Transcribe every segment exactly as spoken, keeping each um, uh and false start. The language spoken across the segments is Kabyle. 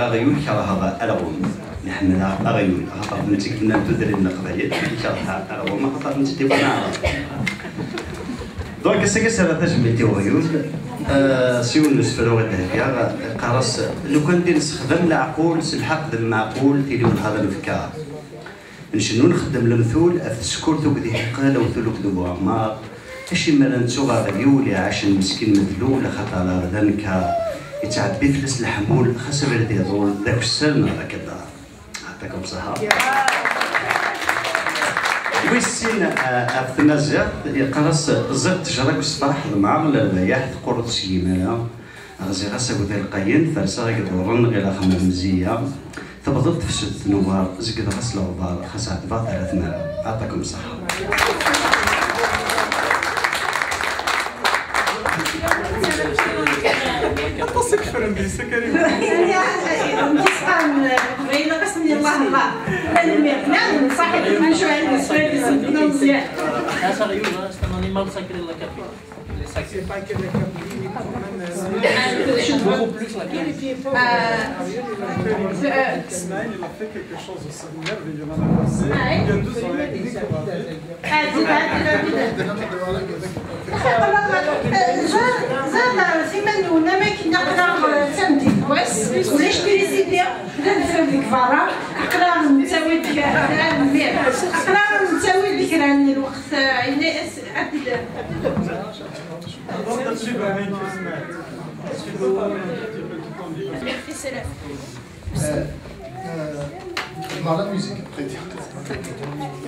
Aɣyul kerheɣ alɣem. Nḥemmel aɣyul, axaṭer d netta i yennan tudrin n Leqbayel, kerheɣ alɣem, axaṭer netta d-iwwan aɛrab. Donc, ass-agi serreɣ tajmilt i uɣyul, eh, s yiwen n usefru i d-heggaɣ, yeqqar-as, lukan di nessexdam leɛqul s lḥeqq d lmeɛqul, tili wellah ad nefker. Ncennu nxeddem lemtul ɣef tsekkurt akked iḥeqqel, awtul akked uɣemmar. Acimi ara nettu aɣyul iɛacen meskin medlul, axaṭer aɣ d anekkaṛ, yettɛebbi fell-as leḥmul, xas abrid iḍul, d akessar neɣ d akeddar. Ɛṭakum ṣṣeḥḥa. Wis sin, eh, ɣef tmaziɣt, yeqqar-as, ẓẓiɣ ttejra deg usefreḥ ḍemɛeɣ lerbayeḥ, teqqur ur tesgim ara. Ɣziɣ-as agdal qayyen, ferseɣ igeḍuren, ɣileɣ xemmeɣ mezziya. Tebḍel tefsut tnewwer, zegdeɣ-as leɣbar, xas ɛetbeɣ terra tmara. Ɛṭakum ṣṣeḥḥa. Aṭas i yeffren deg-s, a Karim. Yesqan, bɣiɣ aṭas n yellah, Allah. Tanemmirt. Nɛam, ṣaḥit, ma ncuɛi, nesfaydi, sendina, mezyan. C'est un animal sacré, la capille. C'est pas que la capille, mais quand même, euh, beaucoup plus la capille. Ismaël, il a fait quelque chose aussi de merveilleux l'année passée. Il y a deux ans, il y a des... Zad, zad, siman nuna ma kina aql-aɣ d tameddit wass, ulac trisiti, d adfel deg berra, aql-aɣ nettawi-d kra, aql-aɣ nettawi-d kra n lweqt, eh, ini-as, ad d-, Merci, Salaf. Euh, euh, dans la musique, après dire.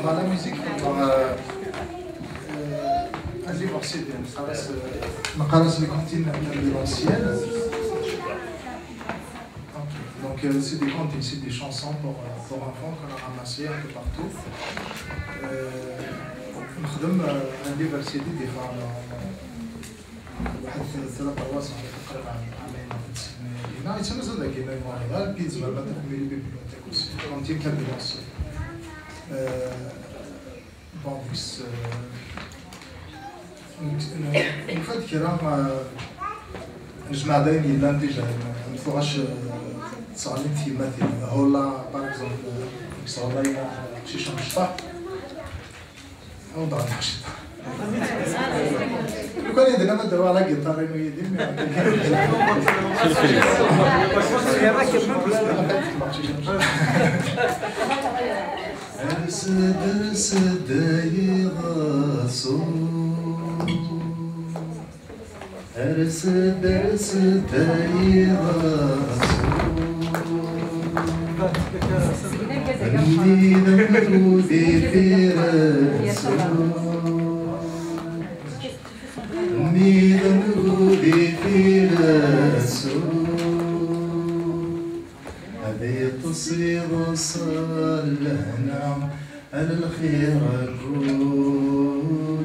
Dans la musique, dans, euh, euh, un livre C D, ça reste, euh, مقالات les comptines de l'ancienne. Ok. Donc, euh, c'est des comptines, c'est des chansons pour, euh, pour enfants qu'on a ramassées un peu partout. Euh, نخدم، euh, un livre C D des femmes, euh, واحد ثلاثة أربع سنين، تقريبًا عامين، ثلاث سنين. هنا يتسمى زاد كاين الموضوع، البيت زعما تكمل بيبليوتيك aussi. كنت يمكن بلاصة. آه، بون، بس، آه، نك-، ن-، نفد كرا، آه، نجمع دايم يلان ديجا، ما نفوغاش، آه، تسعلم في مثل. هولا، باغ اكزومبل، آه، نكسر الله يلا، شي شمشطة. لو كان يدير ما دابا على قيتار انه يدير. Ers-d, ers-d ay ɣaṣu. Ers-d, ers-d ay ɣaṣu. Mmi d amrud ifir asu. Mmi d amrud ifir asu. Ad iṭṭes iḍes lehna. A lxir kul-ines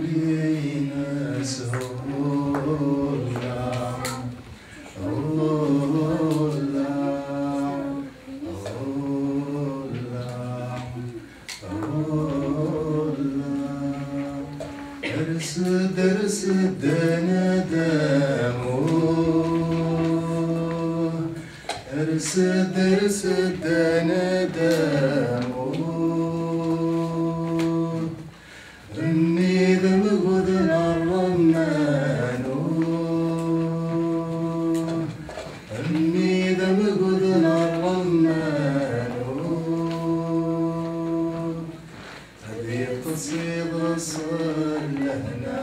ɣur-la, ɣur-la, ɣur-la, ɣur-la. Ers-d, ers-d a nadam. Ers-d, ers-d a nadam. Mmi d amgud n ṛṛemman. Mmi d amgud n ṛṛemman. Ad iṭṭes iḍes lehna,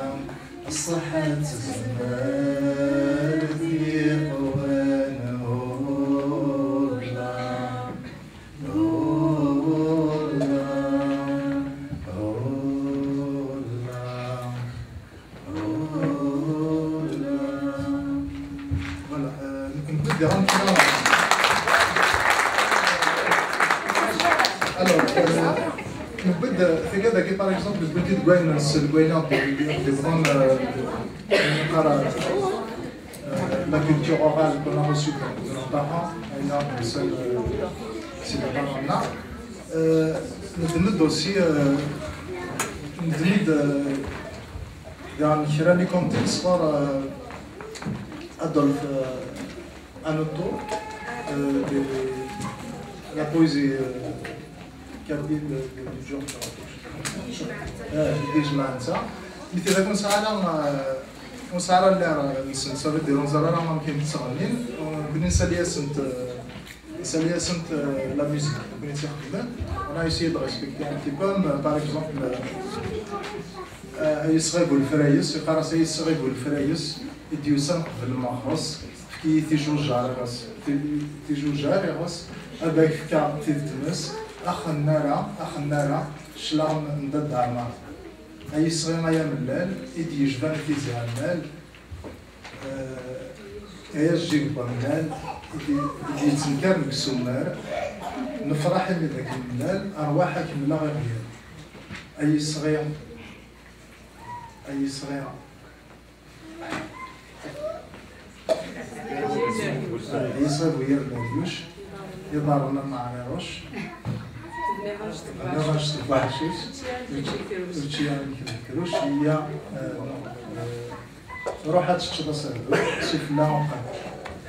ṣṣeḥḥa d tezmert yeqwan. Ula, ula, ula, ula. Voilà, euh, une petite dernière. Alors, euh, نبدا في كذا كي par exemple نبدا كي تقول لنا السلوية دي بون نقرا la culture orale qu'on a reçue de nos parents, et là, c'est le, c'est le parent là. Euh, نتمد aussi, euh, نتمد, euh, يعني كرا لي كونتي صغار, euh, Adolphe, euh, Anotto. Euh, de la poésie euh, kabyle de, de, de Djurka. آه، اللي جمع انت. مثل هذا كنت على كنت على اللي راه نسمع صافي ديرون زرا راه ممكن تغني. كنا نسالي سنت نسالي سنت la musique كنا تيخدم. انا essayé de respecter un petit peu, par exemple, آه، يسغيب الفرايس، يقرا يسغيب الفرايس. يديوسان قبل ما خرس، فكي تيجوجار غاس، تيجوجار غاس، أباك فكا تيدتمس، أخ النارا، أخ النارا، شلاغ ندد عمار. أي صغير يا ملال، إدي يجبان في زعمال، آه، أي الجيب بملال، إدي يتنكر نكسومار، نفرح اللي ذاك الملال، أرواحك ملا غير. أي صغير، أي صغير. Yesɣibu yir leryuc, iḍarren am aɛriruc, nniɣ-as tebbaḥcuc, učči am kruc, iya, ruḥ ad teččeḍ aserdu, sufella uqan.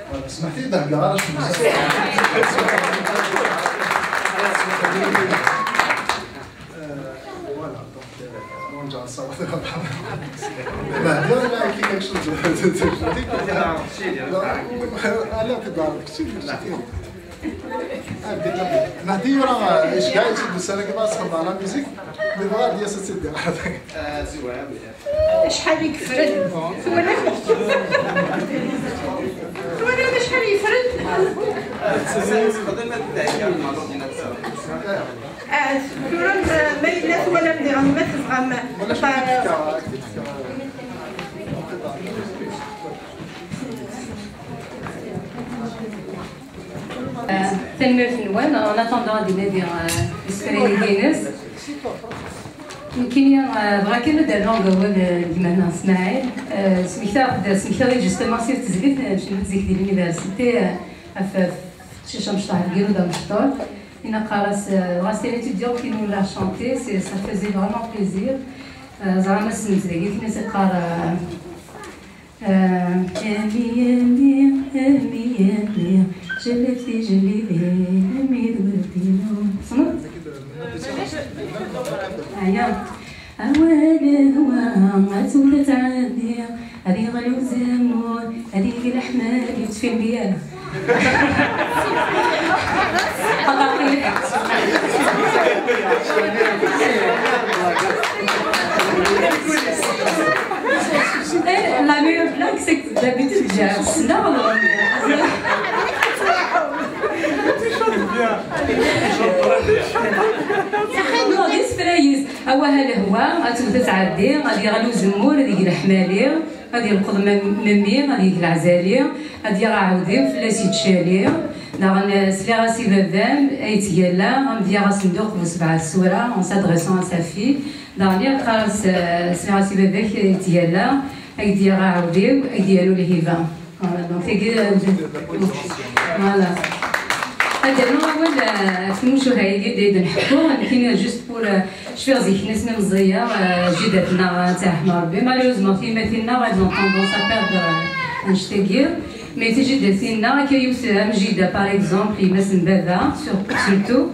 Voilà, smeḥt-iyi-d heggaɣ ara cemsa. Voilà, donc, euh, on dirait ça va faire. Bah, bien, là, qui quelque chose de, de, de, de, de, là, elle a fait dans le sud, je sais. Ah, déjà. Nahdi, il y aura, euh, je gagne, tu sais, ça, ça va, la musique. Mais voilà, bien, ça, c'est bien. Acḥal i yefren? Twalam? Twalam acḥal yefren? Ah, tura ma, ma yella twalam diɣen, ma tebɣam. Tanemmirt-nwen, en attendant ad d-inadi isefra-agi-ines. Nekkini, eh, bɣiɣ kan ad d-rnuɣ deg wawal, eh, n gma-nneɣ Smaɛil. Eh, smektaɣ-d, smektaɣ-d justement si tezlit, eh, ncemmet zik di l'université, eh, ɣef, ɣef teqcict amecṭuḥ deg yinuda amecṭuḥ. Ina qqar-as, eh, bɣiɣ-as un étudiant qui nous l'a chanté, c'est, ça faisait vraiment plaisir. Eh, ẓran ass-nnes dagi, tin i s-iqqar, eh, آه، يا مي، يا مي، يا مي، يا مي، جلبتي، جلبي، يا مي، دورتينو. صنت؟ هيا. أوله هو، ما تولى تعدي، هذه غلو زمور، هذه الأحمر، يتفهم بيها. Eh, la meilleure blague, c'est que d'habitude, j'ai un snob. Non, des phrases. أواه الهوى، غتبدا تعدي، غادي يغلو زمور، هذيك الحمالي. Ad yelqeḍ mem-, memmi, ad yeg leɛzali, ad yaɣ aɛewdiw fell-as yettcali. Daɣen, eh, sliɣ-as i baba-m, ay ttgalla, am d-yaɣ asenduq bu sebɛa tsura, en s'adressant à sa fille. Daɣen, yeqqar-as, eh, sliɣ-as i baba-k, ay ttgalla, ay d-yaɣ aɛewdiw, ay d-yaru lhiba. Voilà, donc, tagi, eh, voilà. Ad d-rnuɣ awal, eh, ɣef tmucuha-agi d-, d-nḥekku, nekkini juste pour, eh, Cfiɣ zik-nni asmi meẓẓiyeɣ, eh, jida-tneɣ, eh, ad tt-iṛḥem Ṛebbi. Malheureusement, tiyemmatin-nneɣ, elles ont tendance à perdre, eh, annect-agi. Mais tijidatin-nneɣ, akka yiwet, eh, am jida, par exemple, yemma-s n baba, sur-, surtout.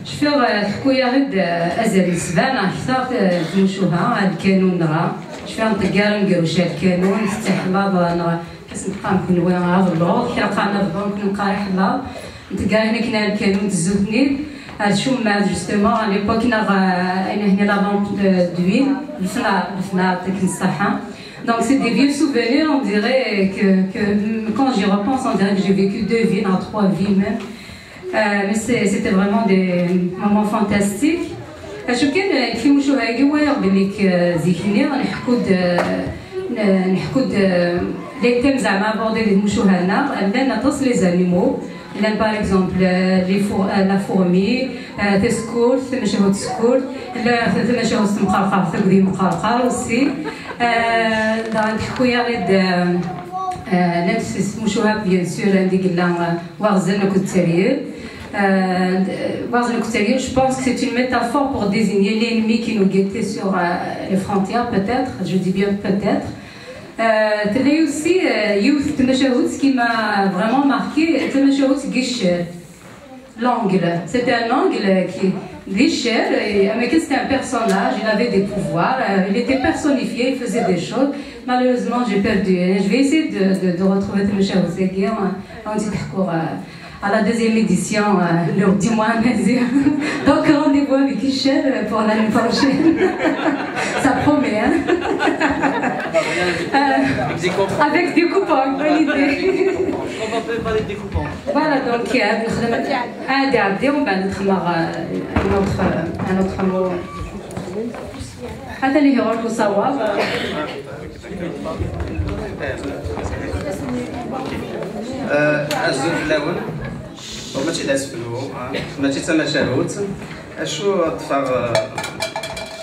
Cfiɣ, eh, teḥku-yaɣ-d, eh, azal n sebɛa neɣ kter, eh, tmucuha, eh, lkanun-nneɣ. Cfiɣ nṭeggar anegruc ar lkanun, tettaḥmaḍ, eh, neɣ Asen teqqarem kenwi aḍelluḍ, kra qqaren aḍelluḍ, nekni neqqar aḥellaḍ. Nteggar akken ar lkanun tezzutenid. Ar tcummaḍ, justement, à l'époque, neɣ, euh, ayen ahni la vente de, d'huile, lefnar, lefnar, akken ṣṣaḥa. Donc, c'est des vieux souvenirs, on dirait que, que, quand j'y repense, on dirait que j'ai vécu deux vies, non, trois vies même. Euh, mais c'est, c'était vraiment des moments fantastiques. Acu kan, euh, kif imucuha-agi, wayeɣ belli k-, euh, zik-nni nḥekku-d, euh, n-, nḥekku-d, euh, les thèmes زعما abordés di tmucuha-nneɣ, llan aṭas les animaux, llan par exemple, euh, les four-, euh, la fourmi, euh, tasekkurt, tamacahut tasekkurt, la, tamacahut temqerqert akked yimqerqar aussi. Euh, daɣen teḥku-yaɣ-d, euh, euh, llant tmucuha, bien sûr, anda i yella, euh, Waɣzen akked tteryel. Euh, Waɣzen akked tteryel, je pense que c'est une métaphore pour désigner l'ennemi qui nous guettait sur, euh, les frontières, peut-être, je dis bien peut-être. Euh, tella aussi euh, yiwet n tmacahut qui m'a vraiment marqué, d tamacahut n Guichel. L'angle. C'était un angle qui, Guichel, et, mais que c'était un personnage, il avait des pouvoirs, euh, il était personnifié, il faisait des choses. Malheureusement, j'ai perdu. Je vais essayer de, de, de retrouver tamacahut-agi, hein, avant de à la deuxième édition euh, le dimanche. Donc rendez-vous avec Michel pour l'année prochaine. Ça promet, hein. Euh, avec des coupons, bonne idée. On va préparer des coupons. Voilà, donc euh, هذه عندي ومن بعد نخدم un autre, un autre mot. هذا اللي هو الكوساوا. Azul fell-awen. Mačči d asefru, mačči d tamacahut. Acu ṭṭfeɣ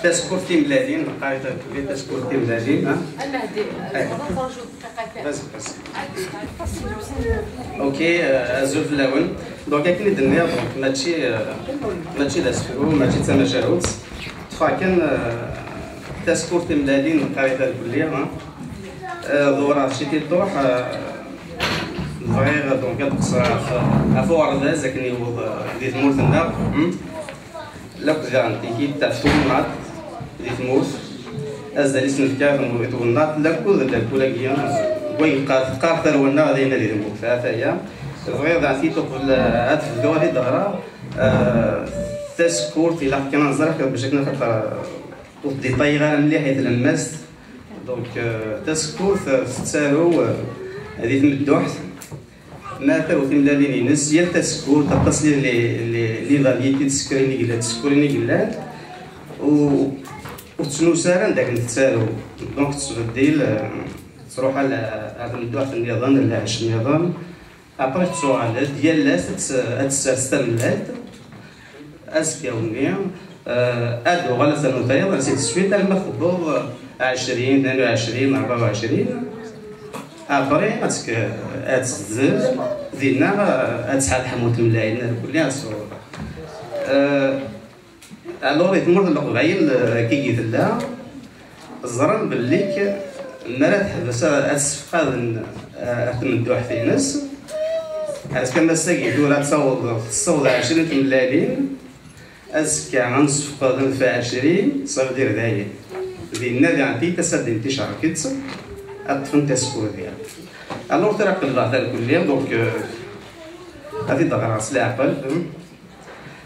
taskurt timlalin, lqayet akked taskurt timlalin. Ok, azul fell-awen. Donc akken i d-nniɣ, donc mačči mačči d asefru, mačči d tamacahut. Ṭṭfeɣ kan taskurt timlalin, lqayet akked. Ḍewreɣ ciṭiṭuḥ, bɣiɣ donc ad qeṣṣreɣ ɣef, ɣef uɣerbaz akken yewweḍ di tmurt-nneɣ. Lakk daɣen tikit ɣef twennaḍt di tmurt, azal i s-nefka i twennaḍt lakk d lakul-agi, wa yeqqar teqqar tarwa-nneɣ d ayen di tmurt, ataya. Bɣiɣ daɣen tikit uqbel ad tebdu ad t-id-ɣreɣ, taskurt ilaq kan ad nẓer bac akken axaṭer ur t-id-ṭṭayeɣ ara mliḥ i tlemmast. Donc taskurt tettaru di tmedduḥt, ma taru timlalin-ines, yal taskurt aṭas n les variétés n tsekrin i yellan, tsekrin i yellan, ur tettnusu ara anda akken tettaru. Donc tettbeddil, tettruḥ ar tmedduḥt nniḍen, lɛecc nniḍen. Après tettuɣal-d yal ass ad tessers tamellalt. Azekka-nni ad d-tuɣal ad ternu tayeḍ, ainsi de suite, alma tewweḍ ɛecrin, tnin u ɛecrin, rebɛa u ɛecrin. Après ad tezzel, dinna ad tesɛa teḥmut mlayen irkelli ad tesɛu. Alors i tmurt n Leqbayel, akka i tella, ẓran belli mi ara teḥbes ad ssefqaden ar tmedduḥt-ines. Azekka ma ass-agi tura ad taweḍ tessaweḍ ɛecrin tmellalin, azekka ad nessefqed alef ɛecrin, ça veut dire dayen. Dinna diɣen tiyita ad ddint ticerket ad ṭṭfent asekkud diɣen. Alors tura qelbeɣ tarkelli, donc ad t-id-ɣreɣ s leɛqel.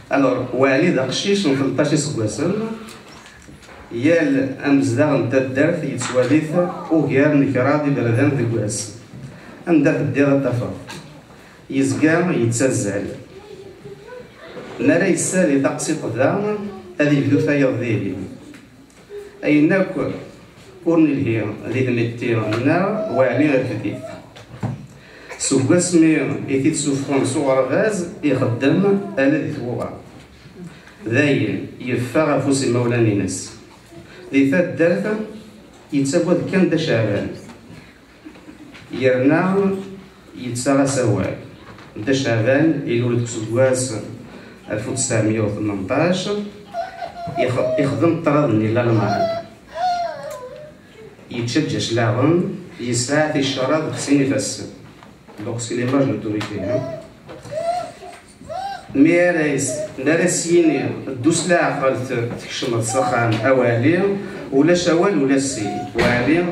Alors Waɛli d aqcic n tleṭṭac iseggasen. Yal amezdaɣ n taddart yettwali-t ugar n kraḍ iberdan deg wass. Anda teddiḍ ad t-tafeḍ. Yezga yettazzal. Mi ara yessali taqsiṭ da, ad yebdu tayeḍ dihin. Ayen akk ur nelhi di tmetti-nneɣ, Waɛli irfed-it. Seg wasmi i t-id-ssuffɣen s uɣerbaz, ixeddem ala di tɣura. Dayen, yeffeɣ afus imawlan-ines. Di taddart, yettagad kan Dda Ceɛban. Yerna yettaɣ-as awal. Dda Ceɛban ilul deg useggas alef u tesɛemya u tmenṭac, ixdem ṭṭrad-nni n Lalman. Yettcaǧǧac laɣen, yesɛa ticraḍ deg sin ifassen. Donc c'est l'image de l'autorité, hein. Mi ara s-yini ddu s leɛqel, tkecmeḍ s axxam a Waɛli, ulac awal ula ssin. Waɛli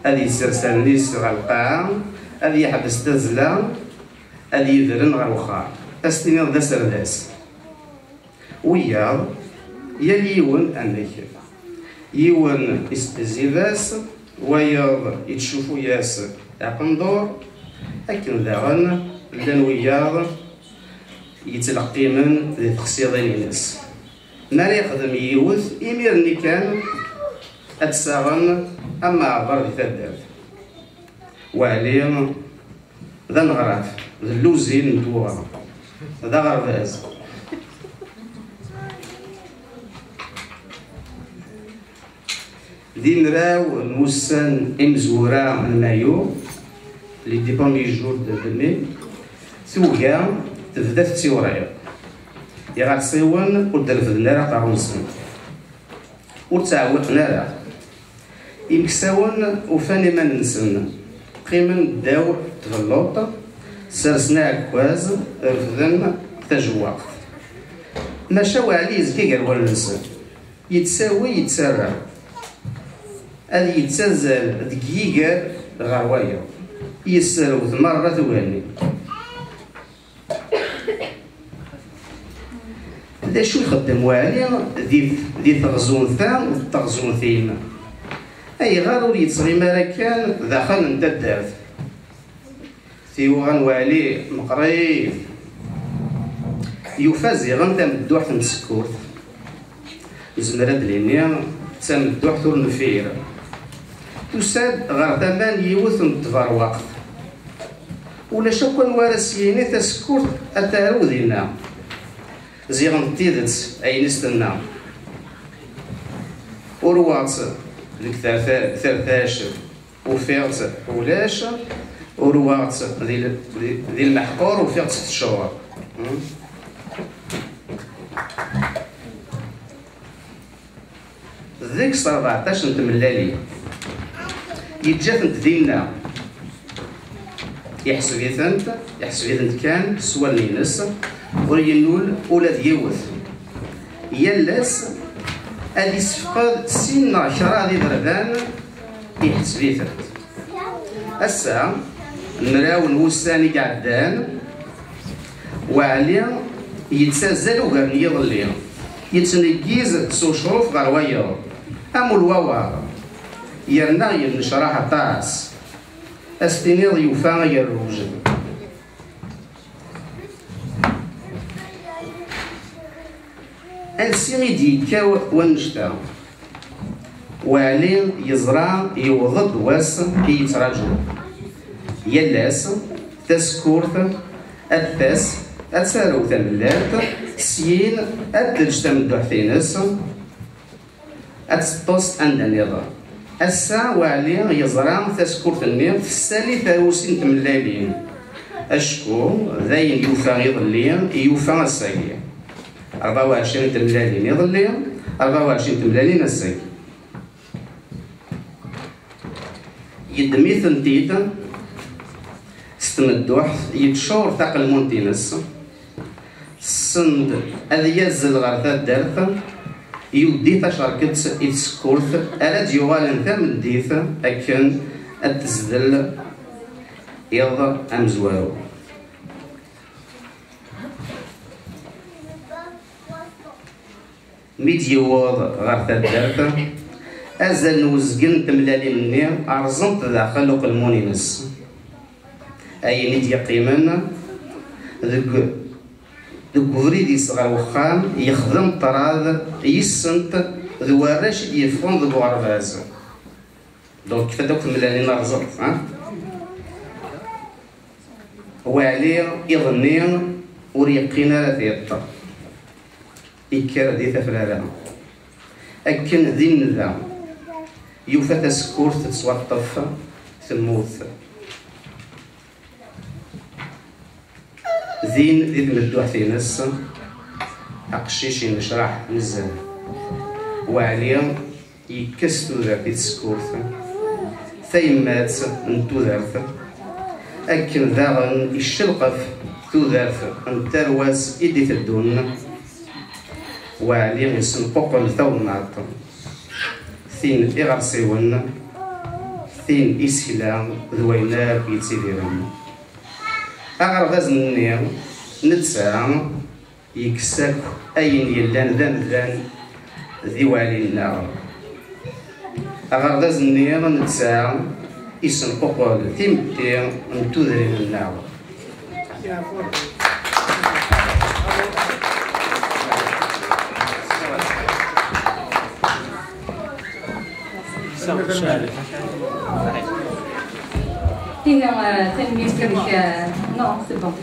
ad yessers allen-is ɣer lqaɛa, ad yeḥbes tazzla, ad yebren ɣer wexxam, ad s-tiniḍ d aserdas. Wiyaḍ, yal yiwen amek. Yiwen isbezzib-as, wayeḍ ittcufu-yas aqendur, akken daɣen llan wiyaḍ yettleqqimen di texsiḍin-ines. Mi ara yexdem yiwet, imir-nni kan ad tt-saɣen am aɛbar di taddart. Waɛli d aneɣraf, d lluzin n twura, d aɣerbaz. Di mraw n wussan imezwura n mayu, les dix premiers jours de, de mai, tuga tebda tettiwriɣ. Iɣersiwen ur d-refden ara aqerru-nsen, ur ttɛewwiqen ara. Imeksawen ufan iman-nsen, qqimen ddaw tbelluṭ, sersen aɛekkaz, refden tajewwaqt. Maca Waɛli yezga gar wallen-nsen, yettawi, yettarra, ad yettazzal deg yiger ɣer wayeḍ, yesserwet merra tugalin. D acu ixeddem Waɛli di, di teɣzunt-a d teɣzunt-in? Ayɣer ur yettɣimi ara kan daxel n taddart? Tiwuɣa n Waɛli meqrit. Yufa ziɣen tamedduḥt n tsekkurt. Nezmer ad d-nini d tamedduḥt ur nfir. Tusa-d ɣer tama n yiwet n tberwaqt. Ulac akk anwa ara s-yini tasekkurt ad tarew dinna. Ziɣen d tidet ayen i s-tenna. Urweɣ-tt deg terta-, tertac, ufiɣ-tt ulac. Urweɣ-tt di l-, di, di lmeḥqur, ufiɣ-tt teccuṛ. Hmm? Deg-s rbeɛṭac n tmellalin. Yeǧǧa-tent dinna. Iḥseb-itent, iḥseb-itent kan s wallen-ines, ur yennul ula d yiwet. Yal ass ad isefqed sin neɣ kraḍ iberdan, iḥseb-itent. Ass-a, mraw n wussan i iɛeddan, Waɛli yettazzal ugar n yiḍelli, yettneggiz s ucruf ɣer wayeḍ, am ulwawaḍ, yerna yennecraḥ aṭas. Ad s-tiniḍ yufa agerruj. Ansi i d-yekka wannect-a? Waɛli yeẓra yewweḍ-d wass i yettraǧu. Yal ass, tasekkurt ad d-tas, ad tarew tamellalt, syin ad teǧǧ tamedduḥt-ines, ad teṭṭes anda nniḍen. Ass-a, Waɛli yeẓra tasekkurt-nni tessali tarusi n tmellalin. Acku d ayen yufa iḍelli i yufa ass-agi. Rebɛa u ɛecrin tmellalin iḍelli, rebɛa u ɛecrin tmellalin ass-agi. Yeddem-itent-id s tmedduḥt, yeččur taqelmunt-ines, send ad yazzel ɣer taddart, yuddi tacerket i tsekkurt ara d-yuɣalen tameddit akken ad tezdel iḍ amezwaru. Mi d-yewweḍ ɣer taddart, azal n uzgen n tmellalin-nni rẓent daxel uqelmun-ines. Ayen i d-yeqqimen deg, deg ubrid-is ɣer wexxam, yexdem ṭṭrad yis-sent d warrac i d-yeffɣen deg uɣerbaz. Donc, kfant akk tmellalin rẓent, ha? Waɛli iḍ-nni ur yeqqin ara tiṭ. Ikker di tafrara. Akken din da, yufa tasekkurt tettwaṭṭef, temmut. Din, di tmedduḥt-ines, aqcic yennecraḥ nezzeh. Waɛli yekkes tudert i tsekkurt, tayemmat n tudert, akken daɣen iccelqef tudert n tarwa-s i d-iteddun. Waɛli yessenquqel tawennaṭ, tin iɣersiwen, tin isekla d wayen akk yettidiren. Aɣerbaz-nni netta yekkes akk ayen yellan d amdan di Waɛli-nneɣ. Aɣerbaz-nni netta isenquqel timetti n tudrin-nneɣ. Tina, euh, tanemmirt-inek, euh, non, c'est bon.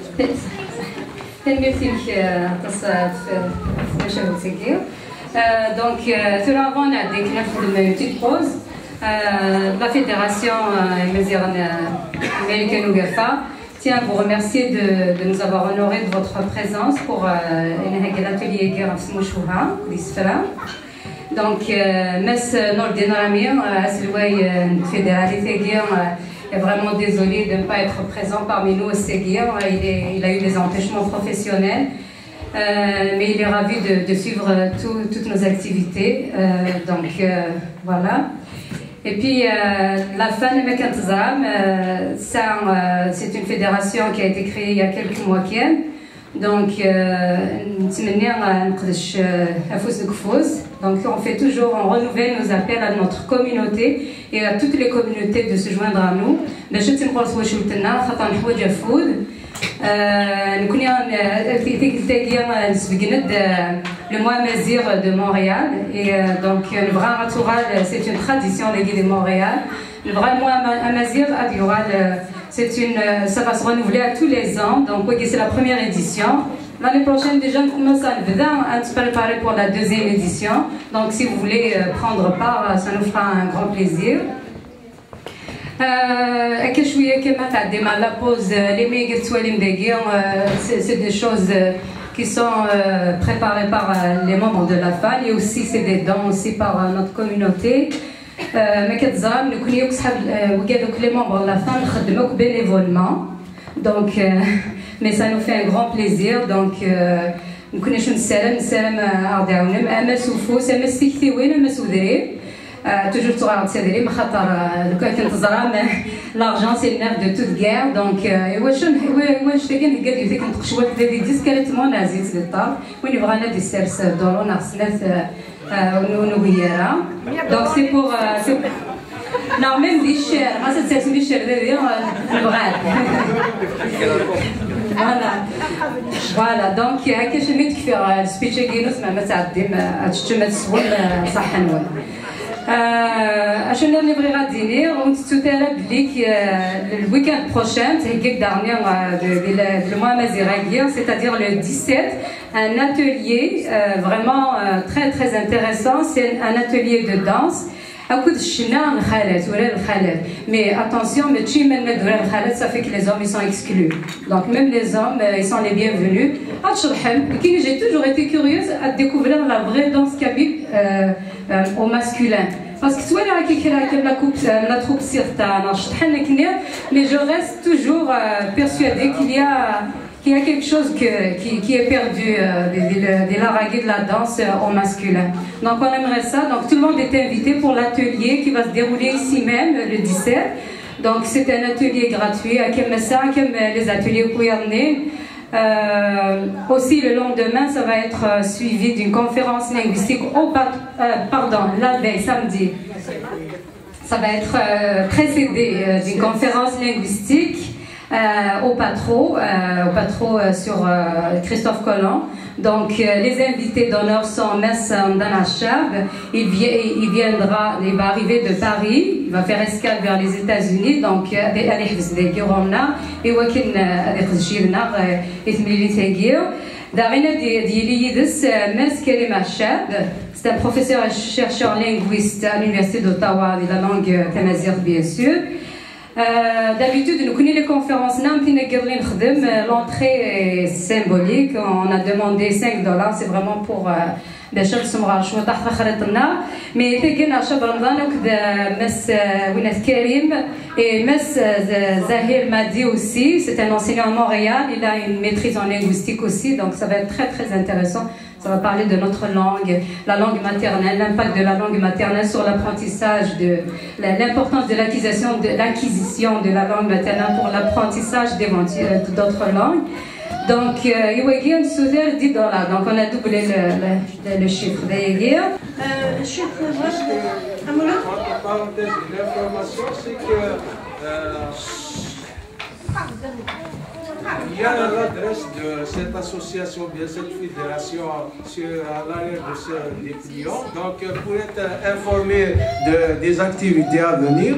Tanemmirt-inek, euh, aṭas, euh, ɣef, ɣef tmacahut-agi. Euh, donc, euh, tura avant ad nɛeddi kan ad nexdem une petite pause, euh, la fédération, euh, Imaziɣen, euh, Imarika n Ugafa tient à vous remercier de, de nous avoir honorés de votre présence pour, euh, l'atelier-agi ɣef tmucuha d isefra. Donc, euh, Mass Nourdine Rami, euh, aselway, euh, n tfédéralité-agi, euh, est vraiment désolé de ne pas être présent parmi nous ass-agi. Euh, il, est- il a eu des empêchements professionnels, euh, mais il est ravi de, de suivre, euh, tout- toutes nos activités. Euh, donc, euh, voilà. Et puis, euh, la FAN, euh, ça, euh, c'est une fédération qui a été créée il y a quelques mois. Donc, euh, نتمنى نقدش, euh, afus deg ufus. Donc, on fait toujours, on renouvelle nos appels à notre communauté et à toutes les communautés de se joindre à nous. باش تمقر تواشلتنا خاطر نحوج afus. Euh, نكوني, euh, في تيكلتاكي نسبقند, euh, le mois amazigh de Montréal. Et, euh, donc, euh, نبغى غتوغال, c'est une tradition, les de Montréal. نبغى le mois ama- amazigh ad يوغال, euh, c'est une, euh, ça va se renouveler à tous les ans. Donc, oui, c'est la première édition. L'année prochaine, déjà, nous commençons à, à se préparer pour la deuxième édition. Donc, si vous voulez, euh, prendre part, euh, ça nous fera un grand plaisir. Euh, كشوية كما تعدي مع la pause, euh, les méga, euh, c'est c'est des choses, euh, qui sont, euh, préparées par, euh, les membres de la FAN, et aussi c'est des dons aussi par, euh, notre communauté. Euh, ما كتزعم نكون يوك صحاب, euh, وكذوك les membres de la FAN نخدموك bénévolement. Donc, euh, mais ça nous fait un grand plaisir. Donc, euh, نكون شو نسالم نسالم, euh, أرض عونم أما سوفوس أما سيكتي وين أما سودري. آه، toujours تغرد سدري ما خاطر, آه، لو كان كنت زرام l'argent c'est le nerf de toute guerre. Donc, آه، واش واش تاكن قال لي كنت قشوات دي ديسكريتمون نازيت للطار وين بغانا دي سيرس دورو ناس ناس, آه، آه، نو نو غيارة. Donc c'est pour, آه، c'est نعم même دي الشعر ما تتسمي الشعر دي دي, آه، نبغاك. Voilà. Voilà, donc هكا شنو تكفي, آه، السبيتش كينوس ما ما تعدي ما تشتم تسول, آه، صح نون. آه، عشان نبغي غاديني ونتسوتي على بليك, آه، le week-end prochain تهيك دارني, آه، de, de, de le mois amazigh, c'est-à-dire le dix-sept, un atelier, euh, vraiment, euh, très très intéressant. C'est un atelier de danse. أكد الشنا الخالات ولا الخالات. Mais attention, mais تشي من ندور الخالات, ça fait que les hommes ils sont exclus. Donc même les hommes, euh, ils sont les bienvenus. هاد شرحم, كي j'ai toujours été curieuse à découvrir la vraie danse kabyle, euh, euh, au masculin. Parce que tu vois, là, qui la coupe, la troupe sirta, mais je reste toujours, euh, persuadée qu'il y a qu'il y a quelque chose que, qui, qui est perdu, euh, de, de, de la règle de la danse, euh, au masculin. Donc on aimerait ça. Donc tout le monde est invité pour l'atelier qui va se dérouler ici même, euh, le dix-sept. Donc c'est un atelier gratuit, à Kemessa, comme, euh, les ateliers Kouyané. Euh, aussi le lendemain, ça va être, euh, suivi d'une conférence linguistique au pat-, euh, pardon, la veille, samedi. Ça va être, euh, précédé, euh, d'une conférence linguistique, euh, au Patro, euh, au Patro, euh, sur, euh, Christophe Colomb. Donc, euh, les invités d'honneur sont Mass Mdana Chab. Il, vi- il viendra, il va arriver de Paris, il va faire escale vers les États-Unis. Donc, euh, avec Alex de Girona, et Wakin, euh, avec Gilna, euh, et Mélanie Seguir. داغينا دي دي ليدس, euh, Mass Karim Achab. C'est un professeur et chercheur linguiste à l'Université d'Ottawa de la langue, euh, tamazight, bien sûr. Euh, d'habitude, nous connaissons les conférences, نام تينا قرلين خدم, euh, l'entrée est symbolique. On a demandé cinq dollars, c'est vraiment pour, euh, باش نسمع شو طاح في خريطنا. Mais تيجينا شاب رمضان وكذا مس, euh, وينات كريم, et Mass, euh, Z- Zahir Madi aussi, c'est un enseignant à Montréal, il a une maîtrise en linguistique aussi, donc ça va être très très intéressant. Ça va parler de notre langue, la langue maternelle, l'impact de la langue maternelle sur l'apprentissage de la- l'importance de l'acquisition de l'acquisition de la langue maternelle pour l'apprentissage d'éventu- euh, d'autres langues. Donc, euh, يواجهون سوزير دي دولار. Donc, on a doublé le, le, le chiffre. دايقير. Euh, je suis pour moi, je- Entre parenthèses, l'information, c'est que, euh, il y a l'adresse de cette association, bien cette fédération, sur, à l'arrière de ce, des clients. Donc, euh, pour être informé de, des activités à venir,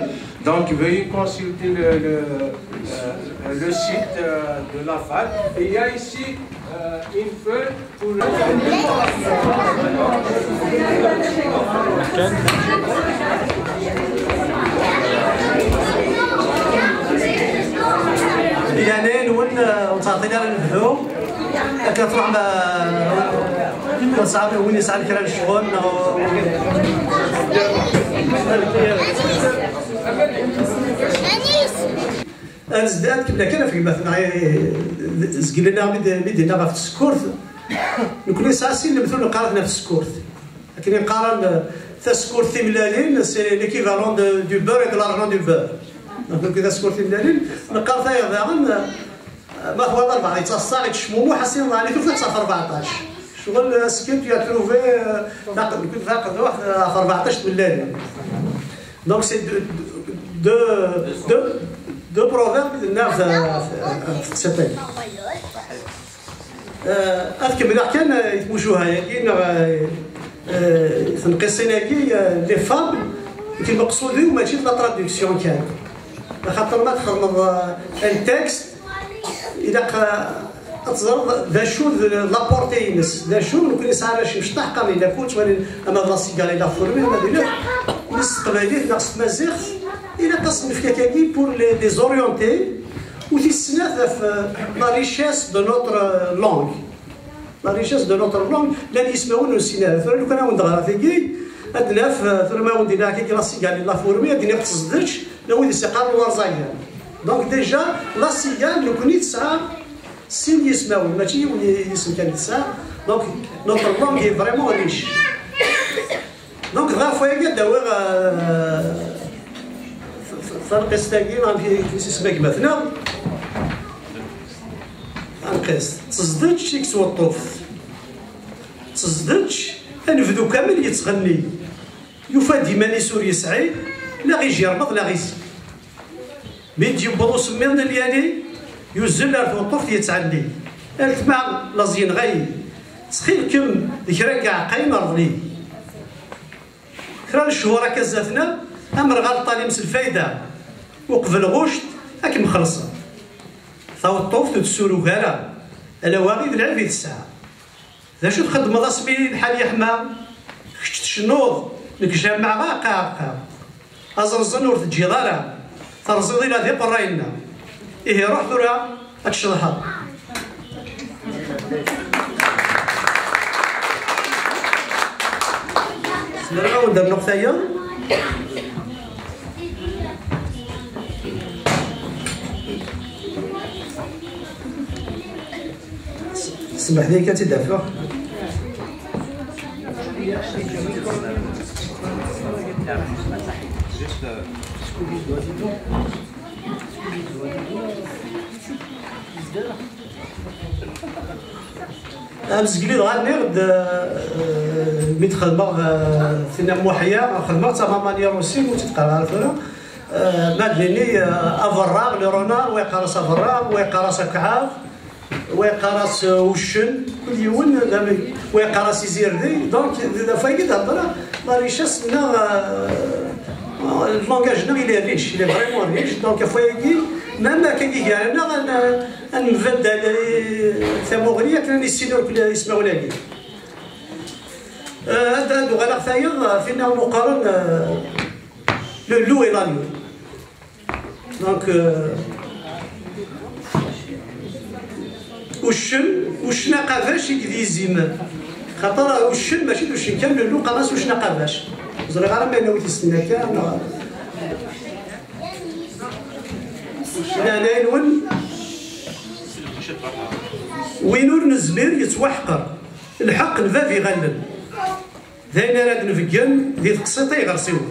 donc veuillez consulter le, le, euh, le site, euh, de la FAN. Et il y a ici, euh, une feuille pour le يعني نون وتعطينا الهدوء. كتروح مع Tesɛa win yesɛan kra n ccɣel neɣ ad zdat kemla kan ɣef gma-tneɣ, eh, zgilen-aɣ mi d-, mi d-yenna ɣef tsekkurt. Nekkni nesɛa sin lemtul neqqar-aten ɣef tsekkurt. Akken i qqaren, eh, tasekkurt timellalin, c'est l'équivalent de, du beurre et de l'argent du beurre. Donc, tasekkurt timellalin, neqqar tayeḍ daɣen, eh, ma twalaḍ lbeɛḍ yettaṣṣa, yettecmumuḥ, a sidi, ɛni tufiḍ-tt ɣef rbeɛṭac. Ccɣel, est-ce que tu as trouvé, euh, taq-, taqduḥt, euh, ɣef rbeɛṭac tmellalin. Donc, c'est deux, deux, deux, deux proverbes de, de, de cette année. Euh, ad kemmleɣ kan, euh, i tmucuha-agi, neɣ, euh, euh, tenqisin-agi, euh, les fables, d lmeqsud-iw mačči d la traduction kan. Axaṭer ma txedmeḍ, euh, un texte, ilaq, euh, ad teẓreḍ d acu d la portée-ines, d acu. Nekkni nesɛa arrac imecṭaḥ, qqaren la coach, wala ama d la cigale et la fourmi, ama d ilaq, s teqbaylit neɣ s tmaziɣt, ilaq ad s-nefk akkagi pour les, les orienter. U tis snat ɣef, euh, la richesse de notre, euh, langue. La richesse de notre langue, llan yismawen ur nessin ara. Tura lukan ad wen-d-ɣreɣ tigi, ad naf, eh, tura ma wen-d-iniɣ akka la cigale et la fourmi, ad d-iniɣ tezdeǧ, la wid i s-iqqaren warẓagan. Donc déjà, la cigale, nekkni tesɛa sin yismawen, mačči yiwen yisem kan i tesɛa. Donc, notre langue est vraiment riche. Donc, ɣef wayagi ad d-awiɣ, eh, f-, f-, tanqist-agi, amek i s-isem gma-tneɣ. Tanqist, tezdeǧ i yettweṭṭuft. Tezdeǧ, anebdu kamel yettɣenni. Yufa-d iman-is ur yesɛi, neɣ ijirmeḍ, neɣ izi. Mi d-yewweḍ usemmiḍ n lyali, yuzzel ar tweṭṭuft yettɛelli. A letma laẓ yenɣa-yi, ttxil-kem d kra n iɛeqqayen rḍel-iyi. Kra n cchur akka zdat-neɣ, amerɣal ṭṭal-im s lfayda, uqbel ɣuct ad kem-xellṣeɣ. Taweṭṭuft ur tessurug ara, ala wa i d lɛib i tesɛa. D acu txeddmeḍ asmi lḥal yeḥma? Kečč tcennuḍ, nekk jammeɣ aqaɛqa. Aẓenẓen ur teǧǧiḍ ara, terẓiḍ ila d iqerray-nneɣ. Ihi ruḥ tura ad tceḍḥeḍ. Zemreɣ ad wen-d-rnuɣ tayeḍ? Smeḥ-iyi kan ad tt-id-afeɣ. Amezgli dɣa nniɣ-d, eh, mi d-xedmeɣ, eh, tinna Muḥya, xedmeɣ-tt am Amani Rusi, ur tt-id-qqareɣ ara tura. Eh, ma d-nini, eh, aberraɣ, le renard, wa yeqqar-as aberraɣ, wa yeqqar-as akɛaḍ, wa yeqqar-as, eh, uccen, kul yiwen d amek, wa yeqqar-as izirdi. Donc, d, d ɣef wayagi d-hedreɣ, la richesse neɣ, eh, le langage neɣ il est riche, il est vraiment riche. Donc, ɣef wayagi, même akka gar-aneɣ, ad n-, ad nbeddel, eh, tamuɣli akken ad nissin akk ismawen-agi. Eh, ad, ad uɣaleɣ tayeḍ, eh, tinna umi qqaren, eh, le loup et l'agneau. Donc, euh, uccen, uccen aqabac i d izimer. Xaṭer uccen mačči d uccen kan, le loup qqaren-as uccen aqabac. Ur ẓriɣ ara ma yella wi t-yessnen akka, neɣ. Leɛnaya-nwen, win ur nezmir yettwaḥqer. Lḥeqq n bab iɣallen. D ayen ara d-nbeggen di teqsiṭ iɣersiwen.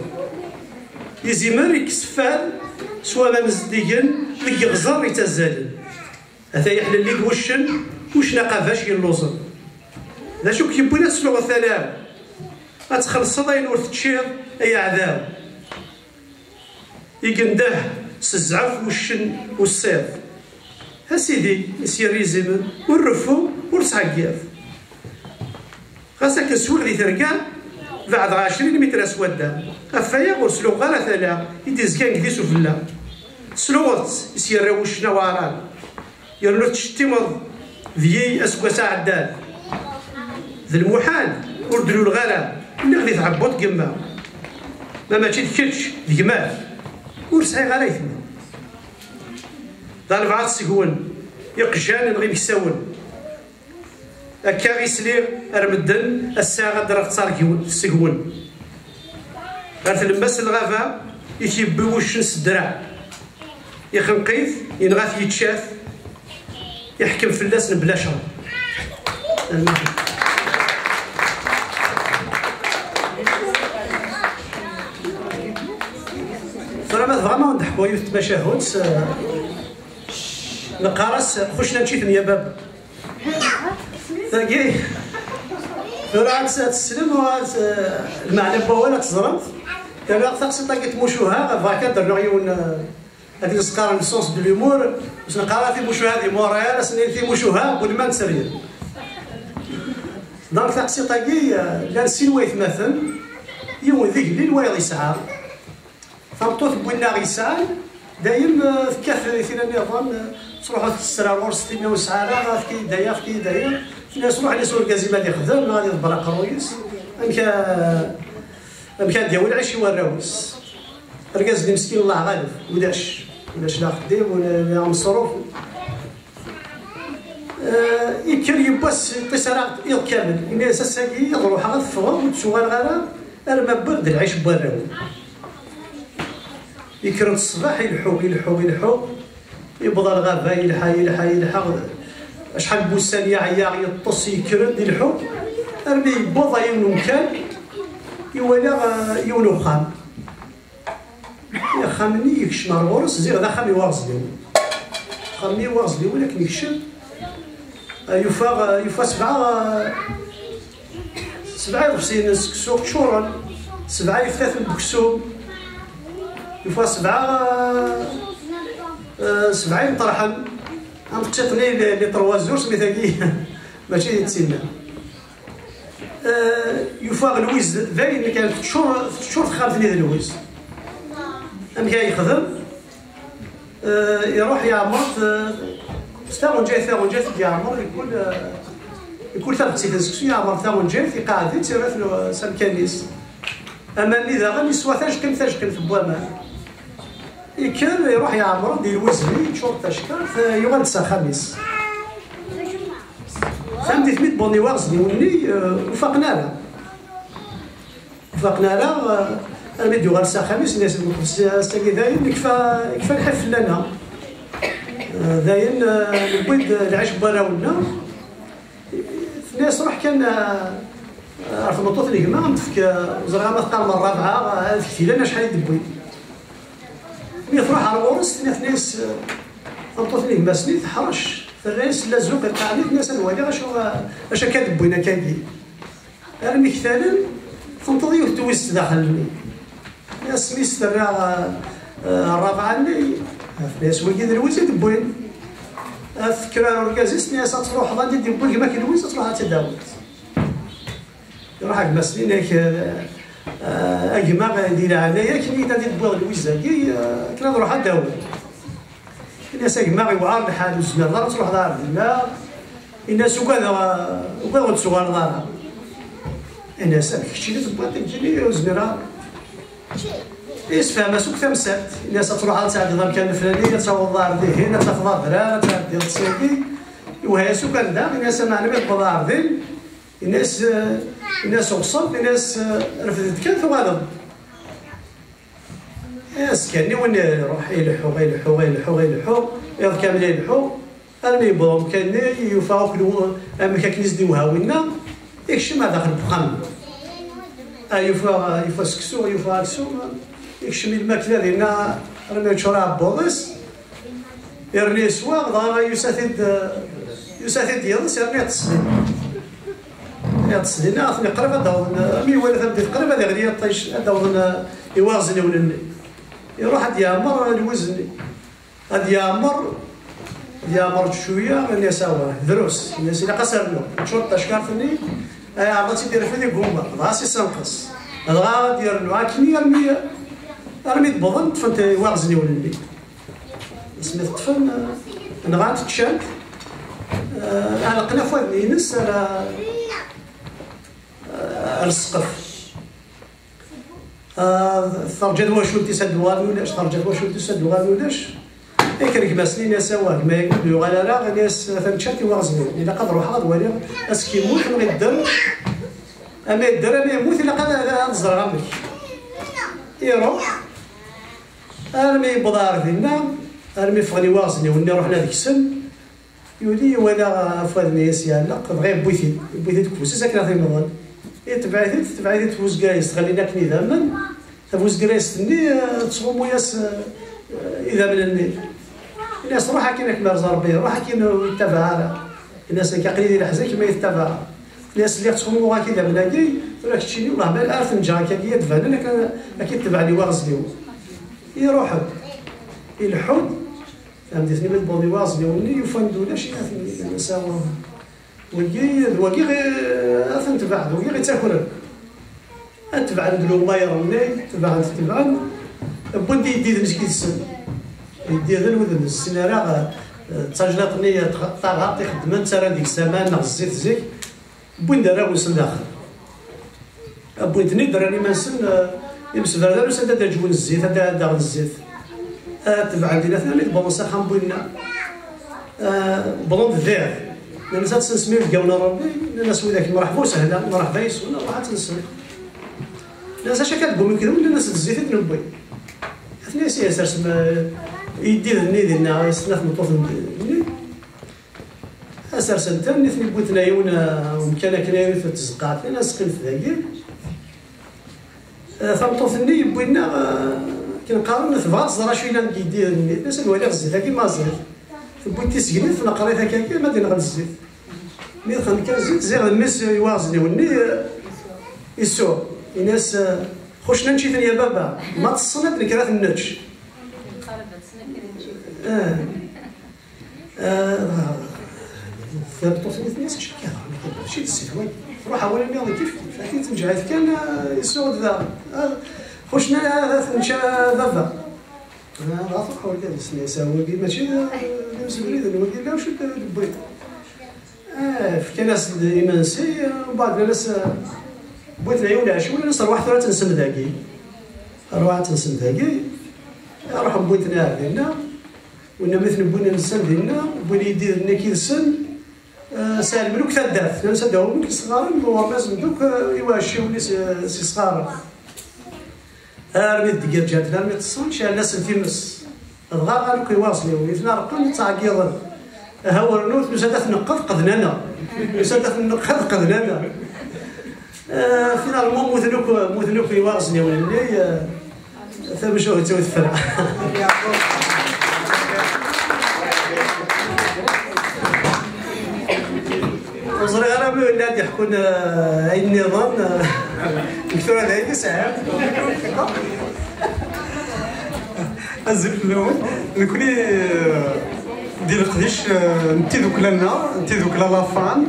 Izimer ikkes fad s waman zeddigen deg iɣzer ittazzalen. Ata yeḥlelli-d wuccen, uccen aqabac yelluẓen. D acu k-yewwin ad tesluɣeḍ tala-w? Ad txellṣeḍ ayen ur teččiḍ, ay aɛdaw. Igendeh s zzɛef wuccen ussiḍ. A sidi, i s-yerra izimer, ur reffu, ur ttɛeggiḍ. Ɣas akken swiɣ di terga, beɛdeɣ ɛecrin mitre s wadda. Ɣef waya ur sluɣeɣ ara tala i d-izgan deg dis ufella. Tesluɣeḍ-tt, i s-yerra wuccen awaran. Yernu tettcettimeḍ deg-i aseggas aɛeddan. D lmuḥal, ur d-luleɣ ara, lliɣ di tɛebbuḍt n yemma. Ma mačči d kečč, d gma-k. Ur sɛiɣ ara aytma. D albaɛḍ seg-wen, iqjan neɣ imeksawen. Akka i sliɣ ar medden, ass-a ad d-rreɣ ttar seg-wen. Ɣer tlemmast n lɣaba i t-yewwi wuccen s ddreɛ. Ixenq-it, yenɣa-t, yečča-t, iḥkem fell-as mebla cceṛ. Tura ma tebɣam ad wen-d-ḥkuɣ yiwet n tmacahut, eh, neqqar-as xucna nečč-iten ya baba. Tagi, tura ad tt-, ad teslem u ad, eh, lmeɛna n wawal ad teẓremt. Terra taqsiṭ-agi n tmucuha, bɣiɣ kan ad d-rnuɣ yiwen, eh, akken s-qqaren le sens de l'humour, s neqqar timucuha di Montréal, asen-nini timucuha n welma n tteryel. Donc taqsiṭ-agi, eh, llan sin waytmaten, yiwen d igellil, wayeḍ yesɛa. Tameṭṭut n winna ɣ-yesɛan, dayem, eh, tekkat i tira nniḍen, eh, tettruḥu tessra ɣur-s, tinna ur nesɛi ara, efk-iyi-d aya, efk-iyi-d aya. Tenna-yas, ruḥ, ini-as urgaz-im ad ixdem, neɣ ad iḍebber aqerruy-is. Amek, eh, amek ad d-yawi lɛic i warraw-is? Argaz-nni meskin, Allah ɣaleb, ulac, ulac la axeddim, ula la ameṣruf. Eh, ikker yiwwas, yeṭṭis ara iḍ kamel. Yenna-yas, ass-agi ad ruḥeɣ, ad ffɣeɣ, ur d-ttuɣaleɣ ara, arma wwiɣ-d lɛic n warraw. Yekker-d ṣṣbeḥ, ileḥḥu, ileḥḥu, ileḥḥu, yewweḍ ɣer lɣaba, yelḥa, yelḥa, yelḥa. Acḥal n wussan yeɛya, yeṭṭes, yekker-d, ileḥḥu, armi yewweḍ ɣer yiwen umkan, iwala, eh, yiwen uxxam. Axxam-nni yekcem ar ɣur-s, ziɣ d axxam i Waɣezliwen. Axxam-nni i Waɣezliwen akken yekcem, eh, yufa, eh, yufa sebɛa, eh, sebɛa iḍebsiyen n seksu ččuren, sebɛa yeftaten n weksum, yufa sebɛa, eh, sebɛa imeṭreḥen, am teqciṭ-nni les, les trois ours, mi tagi mačči d tinna. Eh, yufa lwiz d ayen kan, teččur, teččur texxamt-nni d lwiz. Amek ay yexdem? Eh, iruḥ yeɛmer, eh, s taɣenjayt, taɣenjayt i d-yeɛmer, mkul, eh, mkul tabeqsit n seksu yeɛmer taɣenjayt, iqeɛɛed-itt, yerra-t s amkan-is. Aman-nni daɣen yeswa tajeqqimt, tajeqqimt n waman. Ikker, iruḥ yeɛmer-d i lwiz-nni, yeččur d tacekkart, eh, yuɣal-d s axxam-is. Tameddit mi d-wwḍen i Waɣezliwen-nni, eh, ur faqen ara. Ur faqen ara, eh, armi d-yuɣal s axxam-is, yenna-yas lmeṭṭef, ass-agi dayen, ikfa, ikfa lḥif fell-aneɣ. Eh, dayen, eh, newwi-d lɛic n warraw-nneɣ. Tenna-yas, ruḥ kan, eh, ɣer tmeṭṭut n gma, ad m-tefk, eh, ẓriɣ ama teqqarem rrabɛa, eh, ad k-t-ilan acḥal i d-wwin. Mi truḥ ɣer ɣur-s, tenna-yas, eh, tameṭṭut n gma-s-nni teḥrec, terra-yas la zzuq iqaɛen-it, tenna-yas, ad waliɣ acu, eh, acu akka d-wwin akkagi. Armi ktalen, tenṭeḍ yiwet n twizt daxel-nni. Asmi s-terra, eh, rrabɛa-nni, tenna-yas, wigi d lwiz i d-wwin. Tekker ar urgaz-is, tenna-yas, ad truḥeḍ anda i d-yewwi gma-k lwiz, ad truḥeḍ ad tt-id-tawiḍ. Iruḥ a gma-s-nni, yenna-k, eh, a gma, di leɛnaya-k, ini-yi-d anda i d-tewwiḍ lwiz-agi, eh, akken ad ruḥeɣ ad d-awiɣ. Ini-as, a gma, iwɛer lḥal, ur tezmireḍ ara ad truḥeḍ ɣer dinna. Ini-as, ugadeɣ, ugadeɣ ur d-tuɣaleḍ ara. Ini-as, amek keččini tewwiḍ-d nekkini ur zmireɣ ara? Yessefhem-as akk tamsalt. Ini-as, ad truḥeḍ ad tɛeddiḍ amkan leflani, ad tawḍeḍ ar dihin, ad tafeḍ adrar, ad tɛeddiḍ sagi. Iwehha-yas akk anda, ini-as, ameɛna mi tewweḍ ɣer din, ini-as, ini-as uɣṣeb, ini-as, refd-d kan tuɣaleḍ. Azekka-nni win iruḥ, ileḥḥu, ileḥḥu, ileḥḥu, ileḥḥu, iḍ kamel ileḥḥu, armi yewweḍ umkan-nni, yufa akk lwu-, amek akken i s-d-iwehha winna, ikcem ar daxel n uxxam. Ah, yufa, yufa seksu, yufa aksum, ikcem i lmakla dinna, armi yeččur aɛebbuḍ-is, yerna yeswa, dɣa yusa-t-id, yusa-t-id yiḍes, yerna yeṭṭes din. Yeṭṭes dinna, atni qrib ad d-awḍen, armi iwala tameddit qrib ad iɣli yiṭij, ad d-awḍen, eh, i waɣezniwen-nni. Iruḥ ad d-yeɛmer lwiz-nni. Ad yeɛmer, ad yeɛmer cwiya, ini-as, awah, drus. Ini-as, ilaq ad s-rnuɣ. Teččur tackart-nni, ay ɛerḍ ad tt-id-irfed, igumma. Dɣa s-isenqes. Dɣa ad yernu. Akken armi, armi d-wwḍen, ṭṭfen-t i waɣezniwen-nni. Asmi t-ṭṭfen, eh, nɣan-t, ččan-t, eh, ɛelqen afwad-nni-ines ar, eh, ar ssqef. Eh, terǧa twacult-is ad d-tuɣal ulac, terǧa twacult-is ad d-tuɣal ulac. Ikreg-as-d, ini-as: "Awah, gma-agi ur d-yuɣal ara." Ini-as: "Atan ččant iwaɣezniwen, ilaq ad ruḥeɣ ad waliɣ amek yemmut, neɣ yedder. Ama yedder, ama yemmut, ilaq ad, ad ẓreɣ amek." Iruḥ, armi yewweḍ ɣer dinna, armi ffɣen iwaɣezniwen-nni, ruḥen ad ksen. Yuli iwala afwad-nni as-iɛelleq, dɣa yewwi-t-id, yewwi-t-id deg ufus-is akken ad t-imḍel. Itbeɛ-it-id, tbeɛ-it-id twezga-s, tɣelli-n akken idammen. Tabuzgrayest-nni, eh, tettɣummu-yas, eh, idammen-nni. Ini-as: "Ruḥ akkin, ad kem-yerẓ Rebbi, ruḥ akkin, ur yettabaɛ ara." Ini-as: "Nekk aql-i di leḥzen, kemm ur yi-tettabaɛ." Ini-as: "Lliɣ ttɣummuɣ-ak idammen-agi, tura keččini, wellah ma ar ten-ǧǧeɣ akka-agi ad banen, akken, akken tebɛen iwaɣezniwen." Iruḥ-d, ileḥḥu-d, tameddit-nni mi d-wwḍen iwaɣezniwen-nni, ufan-d ulac, ini-as: "Awa, wagi, d wagi ɣi-, ad ten-tebɛed, wagi ɣ-ittakren." Ad tebɛen-d lumayr-nni, tebɛen-t, tebɛen, wwin-d iyeddiden-is yid-sen. Iyeddiden ur d-nessen ara, eh, d tajlaṭ-nni, eh, taɣaṭ ixeddmen, ttarran deg-s aman neɣ zzit zik, wwin-d arraw-nsen daxel. Wwin-ten-id, rran iman-nsen, eh, imsebriden, usan-d ad d-ǧwen zzit, ad d-, ad d-aɣen zzit. Eh, tebɛen dinna, mi d-wwḍen s axxam n winna, eh, wwḍen-d diɣ. Nnan-as: "Ad tensem inebgawen n Rebbi?" Nnan-as widak: "Mreḥba usehla, mreḥba yes-wen, ruḥ ad tensem." Nnan-as: "Acu akka deg umekdum?" Nnan-as: "D zzit i d-newwi." Atni as-, as-, arsem, eh, iyeddiden-nni dinna, i snat tmeṭṭut-nni. Asersen-ten, nitni wwin-ten ɣer yiwen, eh, umkan akken ay tzeqqaɛt, nnan-as: "Qqimet dagi." Eh, tameṭṭut-nni yewwi-nneɣ, eh, akken qqaren, tebɣa ad tẓer acu yellan deg iyeddiden-nni. Nnan-as: "Ad waliɣ zzit-agi ma ẓid." Tewwi-d tisegrit, tneqqer-it akka-agi, ma d-inɣel zzit. Mi dxel kan zzit, ziɣ d mmi-s iwaɣezniwen-nni, eh, isuɣ. Ini-as, eh: "Xuccen ad nečč-iten ya baba, ma ṭṭsen ad nekker ad ten-nečč." Eh, eh, tameṭṭut-nni tenna-as: "Acu akka? Mačči d zzit wagi. Ruḥ awal-nni kif kif. Akken tenǧeɛ-it kan, eh, isuɣ-d da. Eh, xuccen ad, ad ten-nečč a baba." Ah, dɣa truḥ wagi ad yesna, yesɛa wagi mačči d, d imsebriden, wagi la, acu d-, d-wwin. Ah, fkan-as-d imensi, mbeɛd nnan-as, wwin-ten ɣer yiwen leɛci, nnan-as: "Rwaḥ tura ad tensem dagi. Rwaḥ ad tensem dagi." Ruḥen wwin-ten ar dinna, winna mi ten-wwin nsan dinna, wwin iyeddiden-nni yid-sen, eh, sɛelmen akk taddart, nnan-as ad d-awin akk isɣaren, uɣermaz-nni akk, eh, i uɛecciwen-is, eh, s isɣaren. Armi d-ǧǧan-ten, armi ṭṭsen, ceɛlen-asen times. Dɣa ɣer akk iwaẓniwen, i ten-areqqen, ttɛeggiḍen. Aha ur rnut, nusa-d ad t-neqqed, qednen-aneɣ. Nusa-d ad t-neqqed, qednen-aneɣ. Eh, finalement, mmuten akk, mmuten akk iwaɣezniwen-nni, eh, tamcumt ur tefra. Ur ẓriɣ ara ma yella ad d-iḥkun, eh, ayen nniḍen, eh, deg tura d ayen i sɛiɣ. Azul fell-awen. Nekni, eh, di leqdic, eh, n tidukkla-nneɣ, n tidukkla La Femme,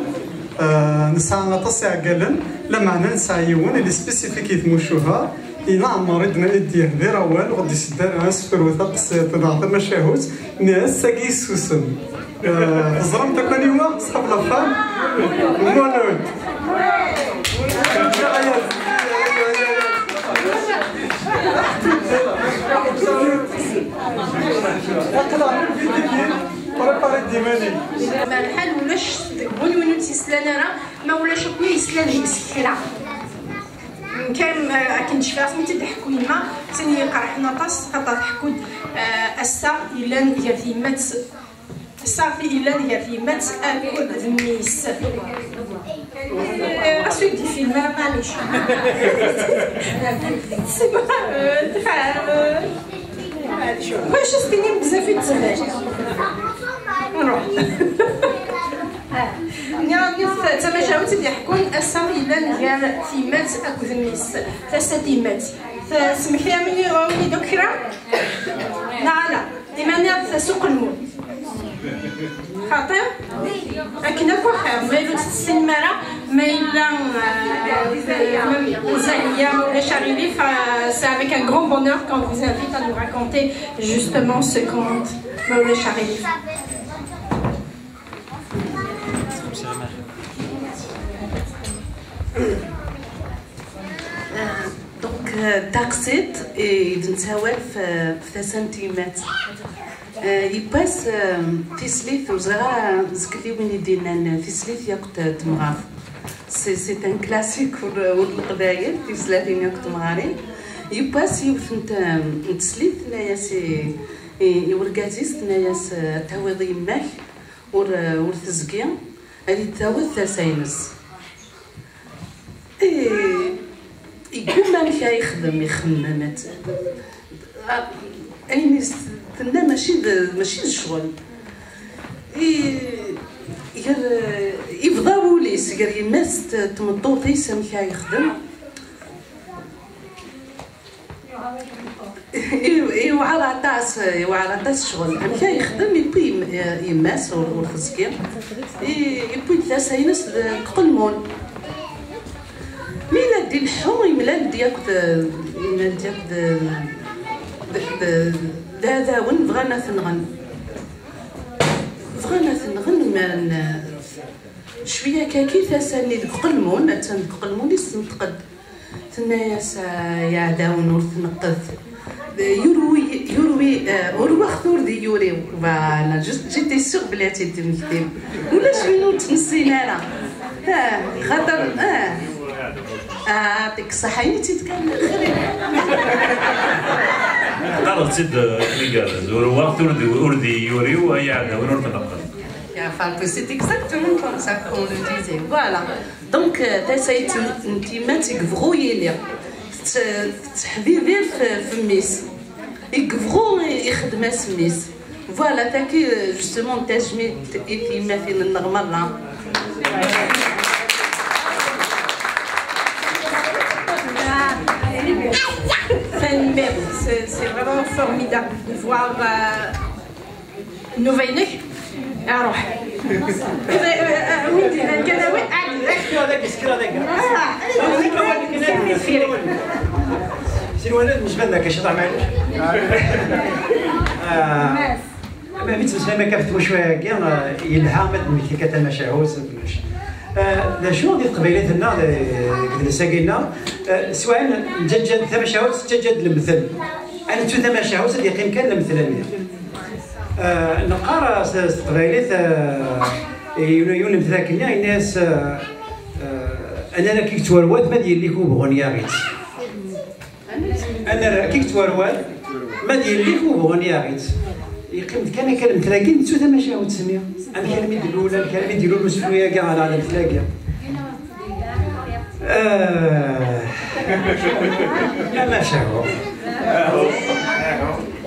eh, nesɛa aṭas iɛeggalen, lameɛna nesɛa yiwen, il est spécifique i tmucuha, i leɛmer i d-, i d-yehdir awal, ur d-iseddi ara asefru, taqsiṭ neɣ tamacahut, nni-as: "Ass-agi yessusem." Eh, teẓramt akk aniwa, ṣṣḥab La Femme? Mulud. Aql-aɣ di lvidiki, préparé-d iman-ik. Ma lḥal ulac deg win, win ur tt-yeslan ara, ma ulac akk yeslan deg-s kra. Nekk, eh, akken cfiɣ mi tt-id-teḥku yemma, d tin i yi-iqerḥen aṭas, xaṭer tḥekku-d, eh, assaɣ yellan gar tyemmat, assaɣ yellan gar tyemmat akked d mmi-s. Eh, ɣas ur d-yefhim ara, maɛlic. C'est pas, euh, très, euh, maɛlic. Ulac, ad s-tinim bezzaf i d-tebɛed. Nruḥ. Nniɣ, nniɣ d tamacahut i d-iḥekkun assaɣ yellan gar tyemmat akked mmi-s. Tasa n tyemmat. Tesmektam-iyi, ɣur-i-d akk kra? Neɣ ala? Dima nniɣ-d tasa uqelmun. Xaṭi? Akken akk axir. Ma yella ur tt-tessinem ara, ma yella, euh, Zahia, ma ulac aɣilif, euh, c'est avec un grand bonheur qu'on vous invite à nous raconter justement ce conte, ma ulac aɣilif. Donc, euh, taqsiṭ, eh, d nettawal f, f tasa n tyemmat. Yiwwas, tislit, ur ẓriɣ ara zgelli win i d-yennan tislit yakk d temɣart. C'est un classique ur leqbayel, tislatin yakk d temɣarin. Yiwwas yiwet n teslit, tenna-yas i urgaz-is, tenna-yas ad tawiḍ yemma-k ur tezgi, ad yi-d-tawiḍ tasa-ines. Yeggumma amek ara yexdem, ixemmem ayen i s-tenna mačči d ccɣel. Yebḍa wul-is gar yemma-s d tmeṭṭut-is amek ara yexdem. Yewɛer aṭas, yewɛer aṭas ccɣel. Amek ara yexdem? Yewwi yemma-s ur tezgi, yewwi-d tasa-ines deg uqelmun. Mi la d-ileḥḥu, yemlal-d yakk d, yemlal-d yakk d, d, d, d aɛdawen, bɣan ad t-nɣen. Bɣan ad t-nɣen, ma n-, cwiya kaki, tasa-nni deg uqelmun, attan deg uqelmun-is, tenṭeq-d. Tenna-yas, ah, ay aɛdawen ur tneqqet. Yurwi, yurwi, ah, urweɣ-t ur d yuriw. Voilà, j'étais sûre belli ad tt-id-temmektim. Ulac win ur tt-nessin ara. Ah, xaṭer, ah. Ah, ṭik ṣaḥ, ayen i tt-id-kan xir. Qqareɣ-tt-id, eh, akken igerrez. Urweɣ-t ur d, ur d yuriw, ay aɛdawen ur tneqqet. Ya Farku, c'est exactement comme ça qu'on le disait. Voilà. Donc, euh, tasa-ines n tyemmat deg yebɣu yili, tettḥebbiṛ f-, f mmi-s. Deg yebɣu ixdem-as mmi-s. Voilà, tagi, euh, justement, tajmilt i tyemmatin-nneɣ merra. Tanemmirt, c'est, c'est vraiment formidable de voir, euh, Nnuba-inek? Aruḥ. Win d-iban kan awi, ɛeddi. Sekra dagi, sekra dagi. Ah, Sin wanad mejban dagi, ciṭ ɛmali. Ah, ma mi ttmeslayem akka ɣef tmucuha-agi, ah, yelha ma d-nmekti akka tamacahut, ah, d acu di teqbaylit-nneɣ, deg idles-agi-nneɣ, ah, s wayen nettaǧǧa-d tamacahut, tettaǧǧa-d lemtel. Ad nettu tamacahut, ad yeqqim kan lemtel-nni. Ah, neqqar, ah, s, s teqbaylit, ah, i yiwen, yiwen n lemtel akken-nni, yenna-yas, ah, ah, "Anar akka i yettwarwat, ma d yelli-k ubɣun yaɣ-itt." "Anar akka i yettwarwat, ma d yelli-k ubɣun yaɣ-itt." Yeqqim-d kan akka lemtel-agi, nettu tamacahut-nni. Amek armi d-ilul, amek armi d-ilul usefru-agi ɣer lemtel-agi? Ah, amacahu.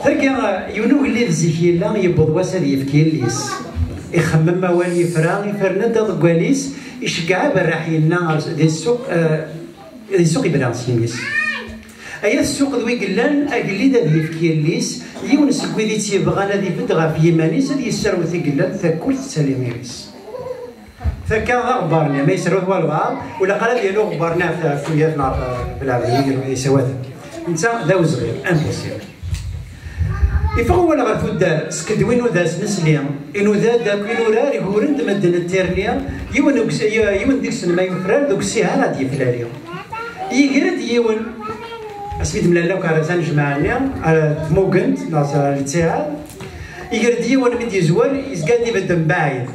Tagi, yiwen ugellid zik yella, yewweḍ wass ad yefk yelli-s. Ixemmem awal yefra, ifren-d aḍeggal-is, iceggeɛ aberraḥ yenna di ssuq, eh, di ssuq yebna s yimi-s. Ay at ssuq d wi yellan, agellid ad yefk yelli-s, yiwen seg wid i tt-yebɣan ad ibedd ɣef yiman-is, ad yesserwet i yellan, takkurt tettali imi-s. Takka d aɣebbar-nni, ma yesserwat walbeɛḍ, ur ilaq ara ad yali uɣebbar-nni ɣef, ɣef tuyat neɣ ɣef, ɣef lɛebd-nni yesserwaten. Netta d awezɣi, impossible. Iffeɣ wawal ɣer tuddar, skedwi inuda s nesli, inuda-d akk inurar iguren-d medden d tirni, yiwen uges-, y-, yiwen deg-sen ma yufrar deg usiher ad d-yeflali. Yiger-d yiwen, asmi d-mlalen akk arrazen jmaɛen-nni, ar tmugent, neɣ s, ar lettiɛad, yiger-d yiwen mi d-yezwar, yezga-d ibedd mbaɛid.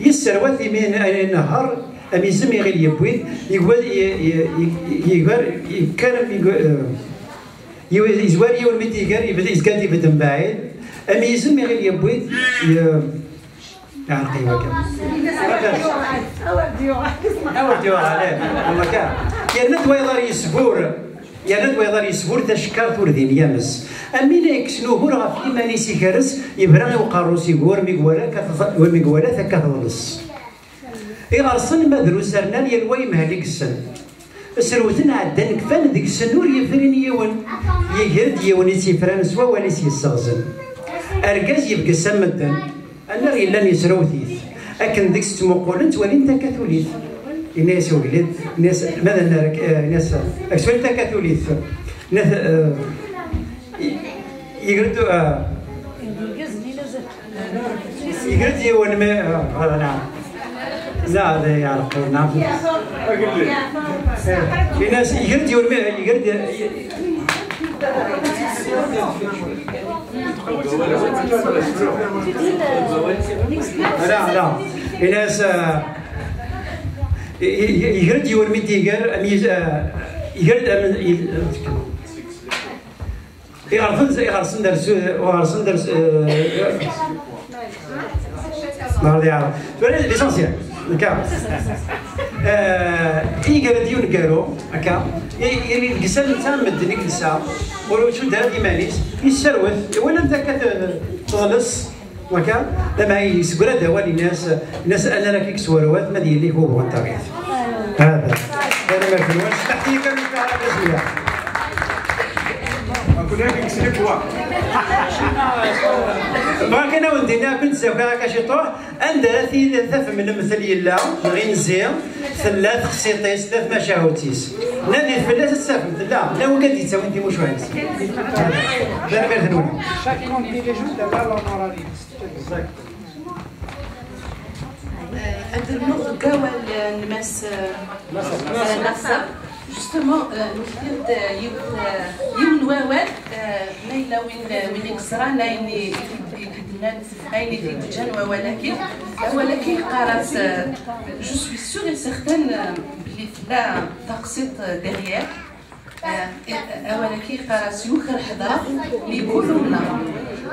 Yesserwat imi n-, inehher, am izem iɣil yewwi-d, yegwa-, y-, y-, y-, yiger, yekker am yegwa-, eh, yiw-, yezwar yiwen mi d-iger, yebda, yezga-d ibedd mbaɛid, am izem iɣil yewwi-d, y-, yeɛreq-iyi wakka. Awer d-yuɣal, eh, am wakka. Yerna-d wayeḍ ar yesbur. Yerna-d wayeḍ ar yesbur tacekkart ur din yames. Am win ay yekksen ugur ɣef yiman-is igerrez, yebra i uqerru-s igur mi iwala akka teḍ-, mi iwala takka teḍles. Iɣersen ma drus rnan yal wa yemhel i yessen. Srewten ɛeddan kfan deg-sen ur yefrin yiwen. Yiger-d yiwen i tt-ifran s wawal-is yesseɣzen. Argaz yebges am medden. Annar yellan yesrewt-it. Akken deg-s ttmuqulen, ttwalin takatulit. Yenna-yas ugellid, yenna-yas, ma d annar, eh, yenna-yas, "Ak ttwalin takatulit." Yenna-t, eh, y-, yeger-d, eh, yeger-d yiwen mi, eh, eh, na. Na, d yeɛreq, na. Eh, yenna-yas, yeger-d yiwen mi, yeger-d, Ala, ala. Ini-as, uh, i- i- iger-d yiwen mi d-iger, am yiz- uh, iger-d am i- iɣersen iɣersen ders iɣersen ders. Tura l'essentiel. Akka. Iger-d yiwen n ugaru, akka. Yelsa netta, medden i yelsa, ur yettudd ara iman-is, yesserwet, iwala-t akka teḍles. Waka, dama yessegra-d awal, ini-as, ini-as, "Ana ara k-kkes warwat, ma d yelli-k ubɣen taɣit." Hada. Tanemmirt-nwen, s teḥtiya kan i Taɛrabt Azwiya. Bɣiɣ kan ad wen-d-iniɣ, ad ken-d-ssawkeɣ akka ciṭuḥ, anda ara t-, tafem lemtel yella, neɣ inzi, tella texṣiṭ-is, tella tmacahut-is. Nadit fell-as ad t-tafem, tella, tella win kan d-yettawin timucuha-ines. Tanemmirt-nwen. Chaque compte dirige de la l'honorarius. Exact. Euh, ad d-rnuɣ deg wawal, euh, n Mass, euh, euh, Nasser. Justement, euh, nekdi-d, euh, yiwet, euh, yiwen n wawal, euh, ma yella win, euh, win i yeẓran ayen i, i, i, i d-nnan, ayen i t-id-ǧǧan wawal-agi. Awal-agi yeqqar-as, euh, je suis sûre et certaine, euh, belli tella taqsiṭ, euh, derrière. Euh, euh, awal-agi yeqqar-as yuker ḥedṛeɣ mi gulumna.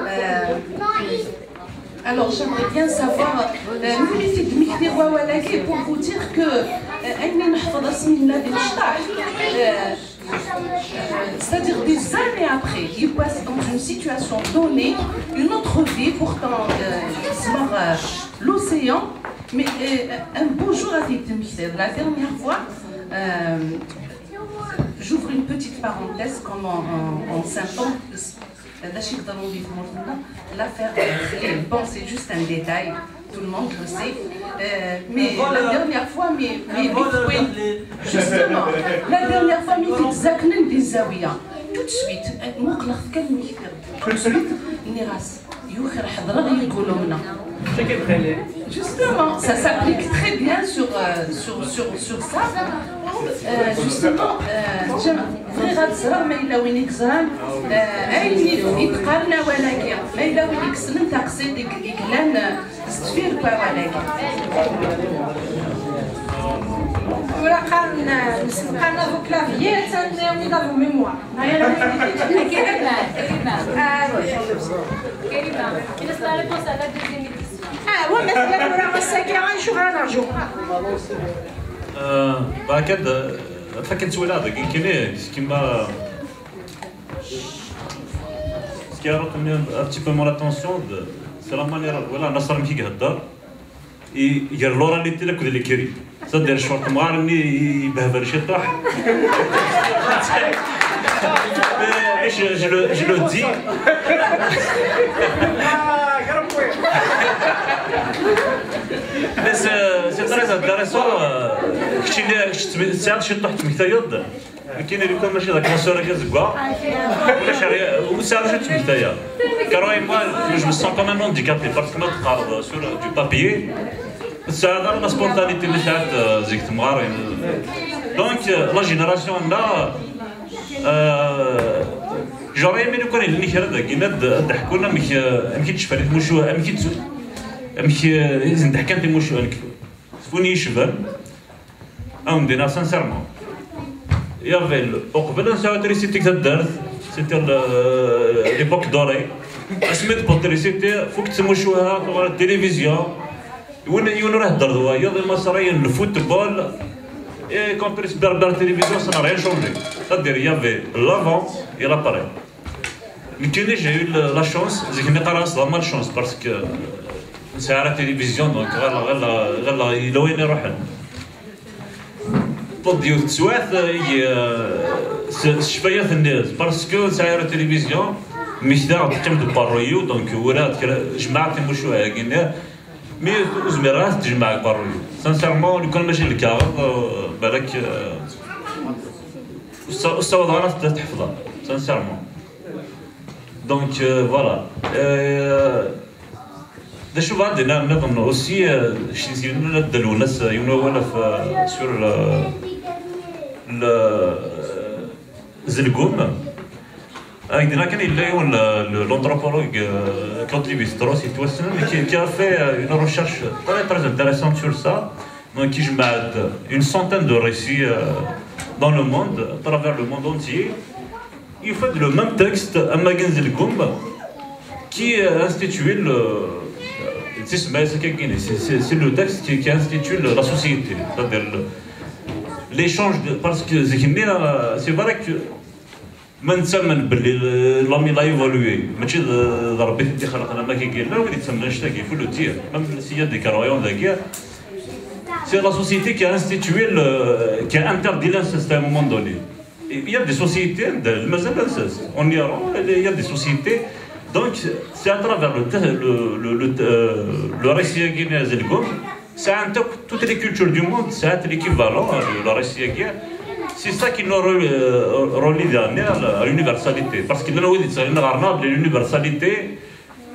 Euh, alors, j'aimerais bien savoir, euh, melmi t-id-mmektiɣ wawal-agi, pour vous dire que, euh, ayen i neḥfeḍ asmi nella di lecṭaḥ, euh, euh, c'est-à-dire des années après, il passe dans une situation donnée, une autre vie, pourtant, euh, c'est, euh, l'océan, mais, euh, un beau jour, à la dernière fois, euh, j'ouvre une petite parenthèse, comme on, on, on s'entend, euh, l'affaire, euh, bon, c'est juste un détail, tout le monde le sait. Euh, mais la dernière fois, mais, mais, mais, oui, justement, la dernière fois, mais في تزاكنن دي الزاوية. Tout de suite, euh, مقلق كان ميكتب. Tout de suite, نيراس. Yuker ḥedṛeɣ yegulumna. Justement, ça s'applique très bien sur, euh, sur, sur, sur ça. Euh, justement, euh, j'aime, bɣiɣ ad ẓreɣ ma yella win i yeẓran, euh, ayen i, i d-qqaren awal-agi, ma yella win i yessnen taqsiṭ i, i yellan, euh, s deffir n wawal-agi. Tura qqaren, euh, qqaren avocat, atan, on est dans vos mémoires. Karima, Karima, Karima, il laisse la réponse à la deuxième édition. Ah, ouais, mais c'est la première fois que je suis en jour. Euh, bah, kad, euh, fakken ttwaliɣ deg kini, kima, ce qui a retenu un petit peu mon attention, de, c'est la manière, voilà, Nasser amek i ihedder. I-, gar l'oralité akked l'écrit. C'est-à-dire, ccɣel temɣar-nni i-, ibehbel ciṭuḥ. Mais je, je le, je le dis. Mais c'est, c'est très intéressant. Euh, kečč, kečč tesɛiḍ ciṭuḥ tmektayeḍ-d. Nekkini, lukan mačči d aklasseur akka zeggaɣ, ulac ara, ur sɛiɣ acu ttmektayeɣ. Croyez-moi, je me sens comme un handicapé, parce que ma teqqareḍ sur du papier, ur tesɛiḍ ara la spontanéité-nni tesɛiḍ, euh, zik temɣarin. Donc, euh, la génération-nneɣ, euh, j'aurais aimé lukan yellan kra dagi, ad, ad d-ḥkun amek, euh, amek i d-cfan i tmucuha, amek i d-, amek, euh, i sen-d-ḥkan timucuha, nekk, s win i yi-icban. Ad wen-d-iniɣ sincèrement. Il y avait le, uqbel ad nesɛu trisiti deg taddart, c'était le, l'époque dorée. Asmi d-tewweḍ trisiti, fukk tmucuha, tuɣal tilivizyu. Yiwen, yiwen ur ihedder d wayeḍ, imaṣriyen, le football. Et quand plus berbère télévision, ça n'a rien changé. C'est-à-dire, il y avait l'avant et l'après. Nekkini, j'ai eu la, la chance, zik-nni qqareɣ-as la malchance, parce que, euh, nesɛa ara télévision, donc, ɣer, ɣer, ɣer, yella wayen iruḥen. Tewweḍ-d yiwet teswiɛt, euh, i, euh, s, s ccfayat-nni, parce que nesɛa ara télévision, mmektaɣ teqqim deg berru-yu, donc, ur-, jemɛeɣ timucuha-agi-nni, mais ur zmireɣ ara ad t-jemɛeɣ deg berru-yu. Sincèrement, lukan mačči d lkaɣeḍ, euh, balak, euh, ur ssa-, ur ssawḍeɣ ara ad t-ḥefḍeɣ, sincèrement. Donc, euh, voilà. Euh, d acu bɣa ad d-iniɣ nniḍen aussi, euh, kečč d yiwen n Dda Lwennas, euh, yiwen wawal ɣef, euh, sur le, le, euh, Zelgum. Ak-d-nniɣ kan yella yiwen, euh, le- l'anthropologue, euh, Claude Lévi-Strauss, yettwassnen, qui, qui a fait, euh, une recherche très, très intéressante sur ça. Donc, il m'a une centaine de récits, euh, dans le monde, à travers le monde entier. Il fait le même texte, Amagen Zelgum, qui, euh, institue le, c'est c'est- c'est le texte qui, qui institue le- la société, c'est-à-dire le- l'échange de, parce que zik-nni, euh, c'est vrai que ma nettamen belli, euh, l'homme il a évolué, mačči d d Rebbi i t-id-ixelqen am akka i yella, wid yettamnen annect-agi, il faut le dire, même s'il y a des croyants dagi, c'est la société qui a institué le, qui a interdit l'inceste à un moment donné. Il y a des sociétés, de, mazal l'inceste, en Iran, il y a des sociétés. Donc, c'est à travers le, le, le, le, euh, le récit Zelgum, c'est un, toutes les cultures du monde, c'est l'équivalent, hein, de la récit. C'est ça qui nous relie, euh, relie dernière à l'universalité. Parce que nous, l'universalité,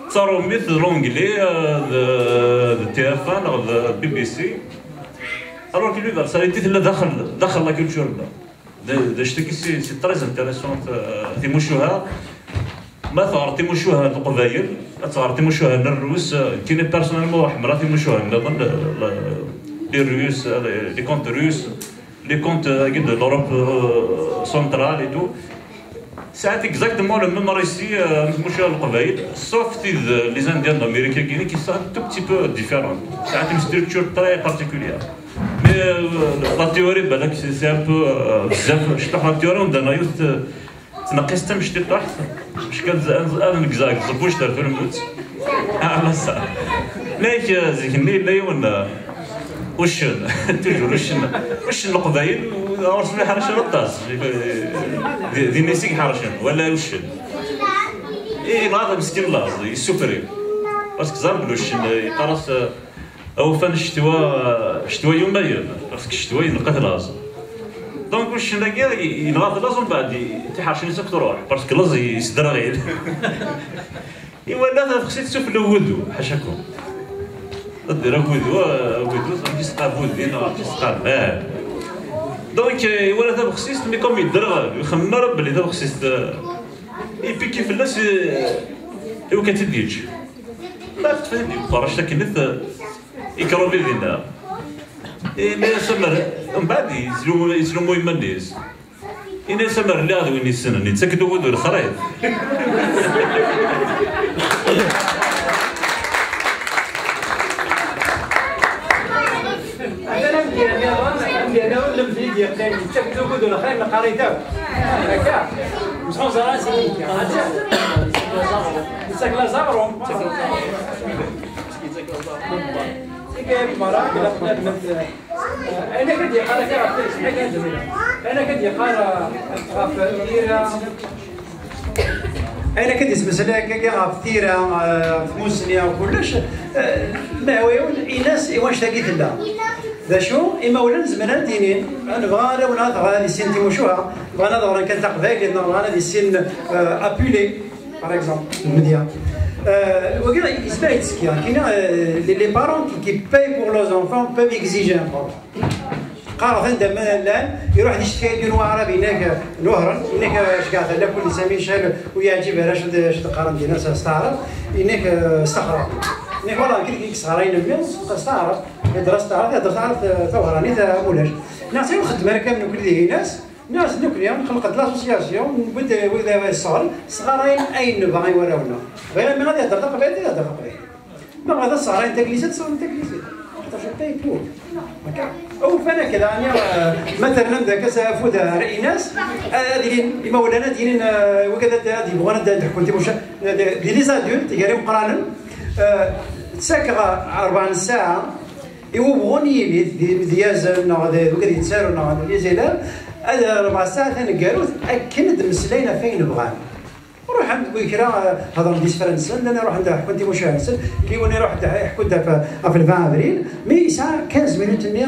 ça remet l'anglais, euh, de, de T F un, de B B C. Alors que l'universalité, c'est la culture. D acu-agi, c'est, c'est très intéressant, euh, timucuha. Ma teɣreḍ timucuha n Leqbayel, ad teɣreḍ timucuha n Rrus, euh, kini personnellement ḥemmleɣ timucuha nniḍen, le- le- les Russes, euh, les, les contes russes, les contes, euh, de l'Europe, euh, centrale et tout. C'est exactement le même récit, euh, n timucuha n Leqbayel, sauf que, euh, les Indiens d'Amérique qui sont un tout petit peu différents. C'est une structure très particulière. Mais, euh, la théorie, ben, là, c'est c'est un peu, euh, بزاف, je crois, la théorie, on a eu, euh, tneqqis tamectiṭuḥt, bac kan ad negzeɣ deg tẓebbuct ar tulmut. Ah, la ça. Nek, euh, zik-nni yella yiwen, euh, uccen, toujours uccen, uccen n Leqbayel, ur s-iḥerrec ara aṭas. Di, di, di nis i iḥercen, wala uccen. I yenɣa-t meskin laẓ, yessufri. Parce que ẓer belli uccen, euh, yeqqar-as, euh, Awufan ccetwa, ccetwa yumayen, parce que ccetwa yenqet laẓ. Donc uccen-agi yenɣa-t laẓ, mbeɛd tiḥercin-is akk truḥ, parce que laẓ yesderɣil. Iwala tabexsit sufella ugudu, ḥacakum. Ad d-yerr agudu, agudu, donc yesqabud din, neɣ yesqabal. Donc, euh, iwala tabexsit, mais comme yedderɣel, ur ixemmem ara belli tabexsit, euh, et puis kif fell-as, euh, iwakken ad tt-id-yeǧǧ. Ma teṭṭef-it-id, yeqqar-as akken, euh, ikrub-it dinna. Ini-as amer, mbeɛd yettlumu, yettlumu iman-is. Ini-as amer lliɣ d win yessnen, yettak-d ugudu lexrif. Atan amedya nniḍen, amedya nniḍen, lemtel i d-yeqqim, yettak-d ugudu lexrif, neqqar-it akk. Akka. Msḥuẓer as-, yettak laẓ aɣrum. Ayen akka d-yeqqar akka ɣef, ayen akka d-yeqqar, uh, ɣef tira, ayen akka d-yettmeslay akka ɣef tira, uh, ɣef tmussni, ɣef kullec, uh, ma iwayen, ini-as i wanect-agi tella. D acu, imawlan zemren ad d-inin, nebɣa arraw-nneɣ ad ɣren ad issinen timucuha, bɣan ad ɣren kan taqbaylit, neɣ bɣan ad issinen, uh, apule. Par exemple, lemedya. Euh, wagi, yezmer ad yettekki. Kina, euh, les, les parents qui, qui payent pour leurs enfants peuvent exiger un prof. Qqareɣ-t anda ma llan, iruḥ di ccetkayeḍ n waɛrab, inek, euh, n uhran, inek, euh, ceggɛet ala kul Sami Ccal, ur yeɛǧib ara acu d-, acu d-qqaren dinna s, s taɛrabt, inek, euh, staxreɣ. Inek, wala, kif i yesɣarayen mmi, s taɛrabt, ihedder s taɛrabt, ihedder taɛrabt, euh, tawehranit, euh, ulac. Neɣ ur nxeddem ara kan nekkni dihin-as, Nniɣ-as nekkni, nxelq-d l'association, newwi-d wid ara yesseɣren, sɣarayen ayen nebɣa i warraw-nneɣ. Bɣiɣ imi ad ihedder taqbaylit, ad ihedder taqbaylit. Ma bɣiɣ ad sɣarayen taglizit, sɣaren taglizit. Xaṭer je paye pour. Akka. Awufan akka, daɣen, eh, ma ternam d akka s afud ar Inas, eh, ad ilin imawlan, ad ilin, eh, wigad ad, ad yebɣun ad, ad ḥkun timuca, d, d les adultes, gar imeqqranen, eh, ttakeɣ rebɛa n ssaɛa, I wubɣun yili d imedyazen neɣ d wid yettarun neɣ d les élèves, ad rebɛa ssaɛa taneggarut akken ad d-mmeslayen ɣef wayen bɣan. Ruḥen-d wid kra, eh, hedren-d isefra-nsen, llan ruḥen-d ḥekkun timucuha-nsen, yiwen iruḥ-d iḥekku-d ɣef, ɣef le vingt avril, mais yesɛa quinze minutes-nni, eh,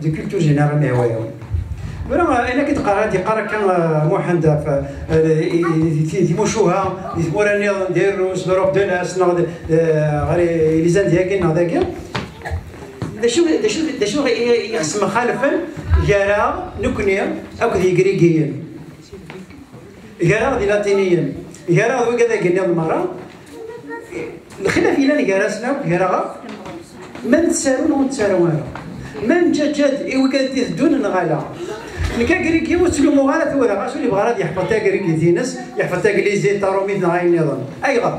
de culture générale, mais wa yawen. Tura, eh, ayen akka d-qqar, ad d-yeqqar akka, eh, Muḥend ɣef, eh, i, i, i, timucuha di tmura nniḍen, di Rrus, l'Europe de l'Est, neɣ d, eh, ɣer i, les Indiens-agi, neɣ dagi. D acu, d acu, d acu i, i, i ɣ-ssemxalfen gar-aɣ, nekkni, akked Yigrigiyen? Gar-aɣ d Ilatiniyen, gar-aɣ d wigad-agi nniḍen merra, lxilaf yellan gar-asen akk, gar-aɣ akk, ma nettaru neɣ ur nettaru ara, ma neǧǧaǧǧa-d i wigad i d-iteddun neɣ ala. Nekk agrigi ur ttlumu ara tura, acu yebɣa ara ad yeḥfeḍ tagrigit-ines, yeḥfeḍ taglizit, tarumit neɣ ayen nniḍen. Ayɣer?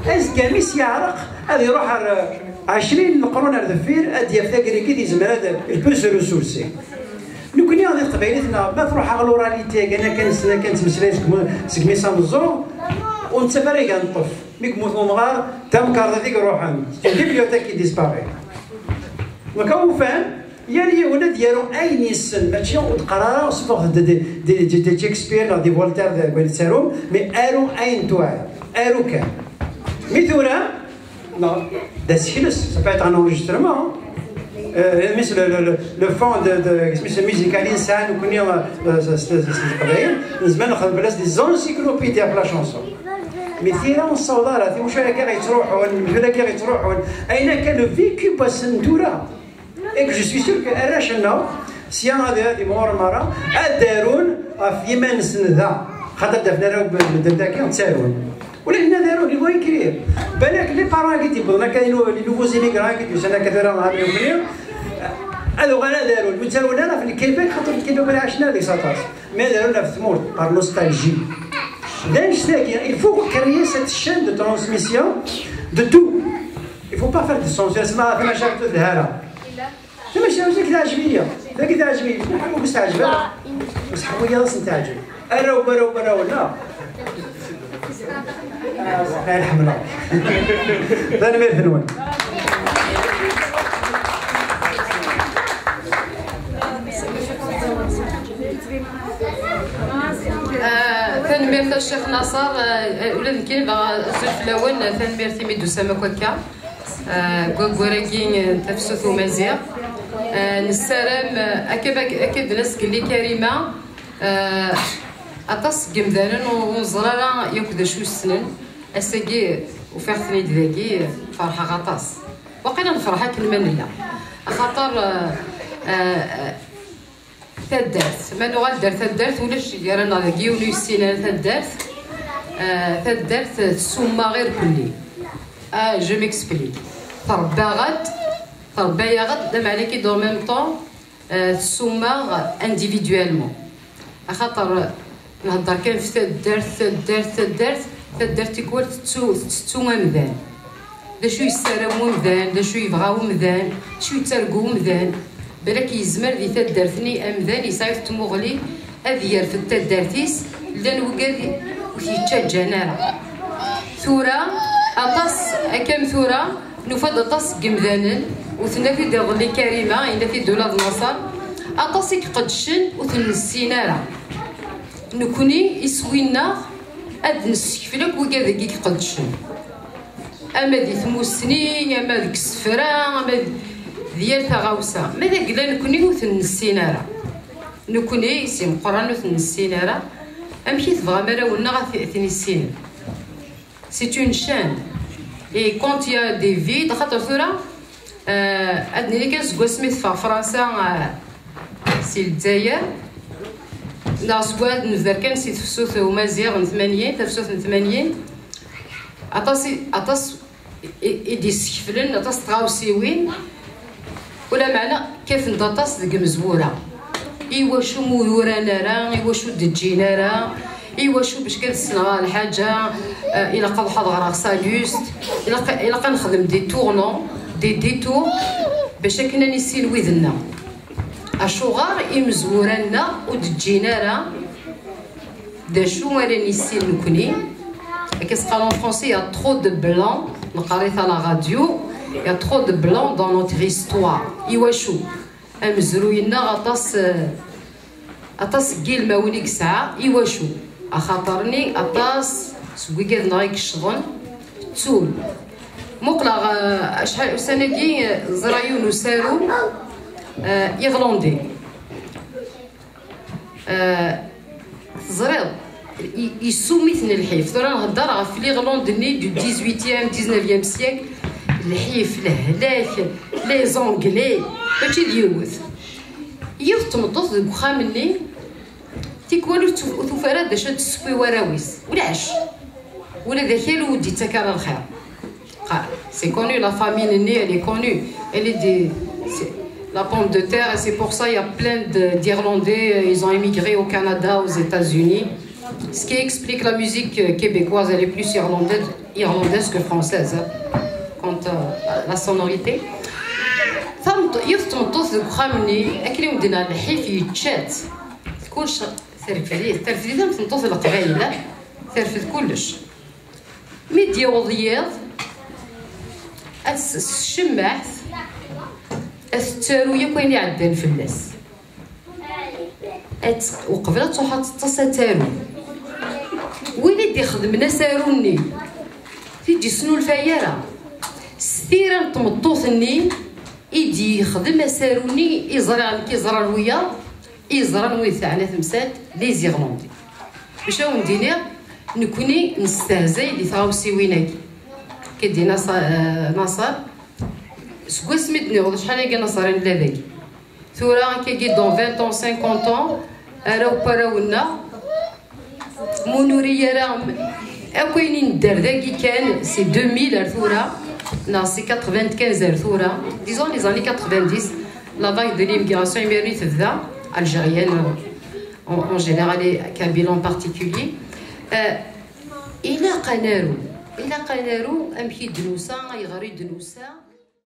Azekka mi s-yeɛreq, ad iruḥ ar ɛecrin n leqrun ar deffir, ad d-yaf tagrigit yezmer ad, il peut se ressourcer. Nekkni di teqbaylit-nneɣ, ma truḥ ɣer l'oralité, kan akka nessen, akka nettmeslay seg mu-, segmi s ameẓẓuɣ, ur nettaf ara iga neṭṭef. Mi yemmut umɣar, tamkarḍit i iruḥen, c'est une bibliothèque qui disparaît. Donc, ufan, yal yiwen ad yaru ayen yessen, mačči ur d-qqar ara sufeɣ-d di, di, di, di Shakespeare neɣ di Voltaire, d win yettarum, mais aru ayen tuɛi, aru kan. Mi tura, non, d asekles, ça peut être un enregistrement, hein. Euh, mais le, le, le, le fond de, de, de musical, il s'est connu, euh, euh, c'est, c'est, c'est, c'est, nezmer nexdem fell-as des encyclopédies ɣef la chanson. Mais tira ur nessaweḍ ara, timucuha akka yettruḥun, mdul akka yettruḥun, ayen akka le vécu n wass n tura. Et que je suis sûr que arrac-nneɣ, sya ad, ad imɣuren merra, ad d-arun ɣef yiman-nsen da. Xaṭer d-afen ara medden dagi, ttarun. Ula d-nna d arun, ils vont écrire. Balak les parents-agi d-yewwḍen akka, les nou-, les nouveaux immigrants-agi d-yusan akka tura ɣer nekkni, ad uɣalen ad arun. Ur ttarun ara ɣef Lkebek, xaṭer Lkebek ur ɛacen ara deg-s aṭas. Mais ad arun ɣef tmurt, par nostalgie. D annect-agi, il faut créer cette chaîne de transmission de tout. Il faut pas faire de censure, c'est ma, c'est ma chère de Hara. Tamacahut-agi teɛǧeb-iyi. Tagi teɛǧeb-iyi. Ur s-teɛǧeb ara. Ur s-ḥwiyeɣ ad sen-teɛǧeb. Arraw, arraw, arraw, la. Ay, ḥemmleɣ. Tanemmirt-nwen. Ah, tanemmirt a Ccix Naṣer, ah, ula d nekkini bɣiɣ azul fell-awen, tanemmirt imi d-tusam akk akka. Ah, deg waggur-agi n tafsut umaziɣ. Ah, nessaram, ah, akka, akka d-nas gelli Karima, ah, aṭas n yemdanen ur, ur neẓri ara yakk d acu ssnen. Ass-agi ufiɣ-ten-id dagi, ferḥeɣ aṭas. Waqila nefreḥ akken ma nella. Axaṭer, ah, ah, ah, Taddart. Ma nuɣal-d ar taddart, ulac gar-aneɣ deg yiwen ur yessin ara taddart. Ah, taddart tessummaɣ irkelli. Ah, je m'explique. Trebba-aɣ-d, trebba-yaɣ-d, d ameɛlaki en même temps, ah, tessummaɣ individuellement. Axaṭer nhedder kan ɣef taddart, taddart, taddart, taddart tikwal tettu, tettettu amdan. D acu yessaram umdan, d acu yebɣa umdan, d acu yettargu umdan. Balak yezmer di taddart-nni amdan yesɛa tmuɣli ad yerfed taddart-is, llan wigad ur t-yettaǧǧan ara. Tura, aṭas, akka am tura, nufa-d aṭas n yemdanen, u tenna-t-id iḍelli Karima, yenna-t-id ula d Naṣer, aṭas i iqeddcen ur ten-nessin ara. Nekni, iswi-nneɣ, ad d-nessekfel akk wigad-agi iqeddcen. Ama di tmussni, ama deg isefra, ama d, d yal taɣawsa. Ma d agla nekni ur ten-nessin ara. Nekni, s imeqqranen ur ten-nessin ara. Amek i tebɣam arraw-nneɣ ad t-, ad ten-issinen? C'est une chaîne. Et quand il y a des vides, xaṭer tura, euh, ad nini kan seg wasmi teffeɣ Fransa, euh, si Lezzayer, neɣ seg wad nebder kan si tefsut umaziɣ n tmanyin, tafsut n tmanyin, aṭas i, aṭas i, i d-yessekflen, aṭas n tɣawsiwin, ulameɛna kkaten-d aṭas deg imezwura. Iwacu ur uran ara, iwacu ur d-ǧǧin ara, iwacu bac kan ssneɣ lḥaǧa, eh, ilaq ad ḥadreɣ Saluste, ilaq, ilaq ad nexdem des tournants, des détours, bac akken ad nissin wid-nneɣ. Acuɣer imezwura-nneɣ ur d-ǧǧin ara d acu ara nissin nekni? Akka s-qqaren en français, il y a trop de blancs, neqqar-it à la radio, il y a trop de blancs dans notre histoire. Iwacu? Amezruy-nneɣ aṭas, eh, aṭas n yilmawen i yesɛa. Iwacu? Axaṭer-nni aṭas seg wigad-nneɣ i yeccḍen ttun. Muqleɣ, eh, acḥal ussan-agi, eh, ẓriɣ yiwen usaru, eh, irlandais. Eh, teẓriḍ, i-, yessum-iten lḥif. Tura nhedder ɣef l'Irlande-nni du dix-huitième, dix-neuvième siècle, lḥif, lehlak, les Anglais, mačči d yiwet. Yiwet n tmeṭṭut deg uxxam-nni, Tikwal ur tuf- ur tufi ara d acu ad tesseww i warraw-is. Ulac. Ula d akal ur d-yettak ara lxir. Ah, c'est connu, la famille Nenni, elle est connue. Elle est des, c'est la pomme de terre, et c'est pour ça il y a plein de- d'Irlandais, euh, ils ont immigré au Canada, aux États-Unis. Ce qui explique la musique euh, québécoise, elle est plus irlandaise, irlandaise que française, hein, quant à la sonorité. Tameṭ- yiwet n tmeṭṭut deg uxxam-nni, akken i wen-d-nnan lḥif yečča-tt. Kullec terfed, terfed-it am tmeṭṭut n leqbayel, eh? Terfed kullec. Mi d-yaweḍ yiḍ, ad s- s ccemmaɛt, ad tettaru yakk ayen iɛeddan fell-as. Ad t- uqbel ad truḥ ad teṭṭes ad taru. Win i d-ixedmen asaru-nni, ur t-id-yesnulfay ara. S tira n tmeṭṭut-nni i d-yexdem asaru-nni, i ẓriɣ nekk, i ẓran wiyaḍ, i ẓran wid teɛna temsalt, les Irlandais. Acu awen-d-iniɣ, nekkni nestehzay di tɣawsiwin-agi. Akka d-yenna Sa- eh, Naṣer, seg wasmi d-niweḍ, acḥal agi Naṣer i nella dagi. Tura akkagi dans vingt ans, cinquante ans, arraw n warraw-nneɣ, ma ur nuri ara akk ayen i nedder dagi kan, c'est deux mille ar tura, neɣ c'est quatre-vingt-quinze ar tura, disons les années quatre-vingt-dix, la vague de l'immigration imir-nni tebda, algérienne, en, en général et kabyle en particulier. Euh, ilaq ad naru, ilaq ad naru amek i d-nusa, ayɣer i d-nusa.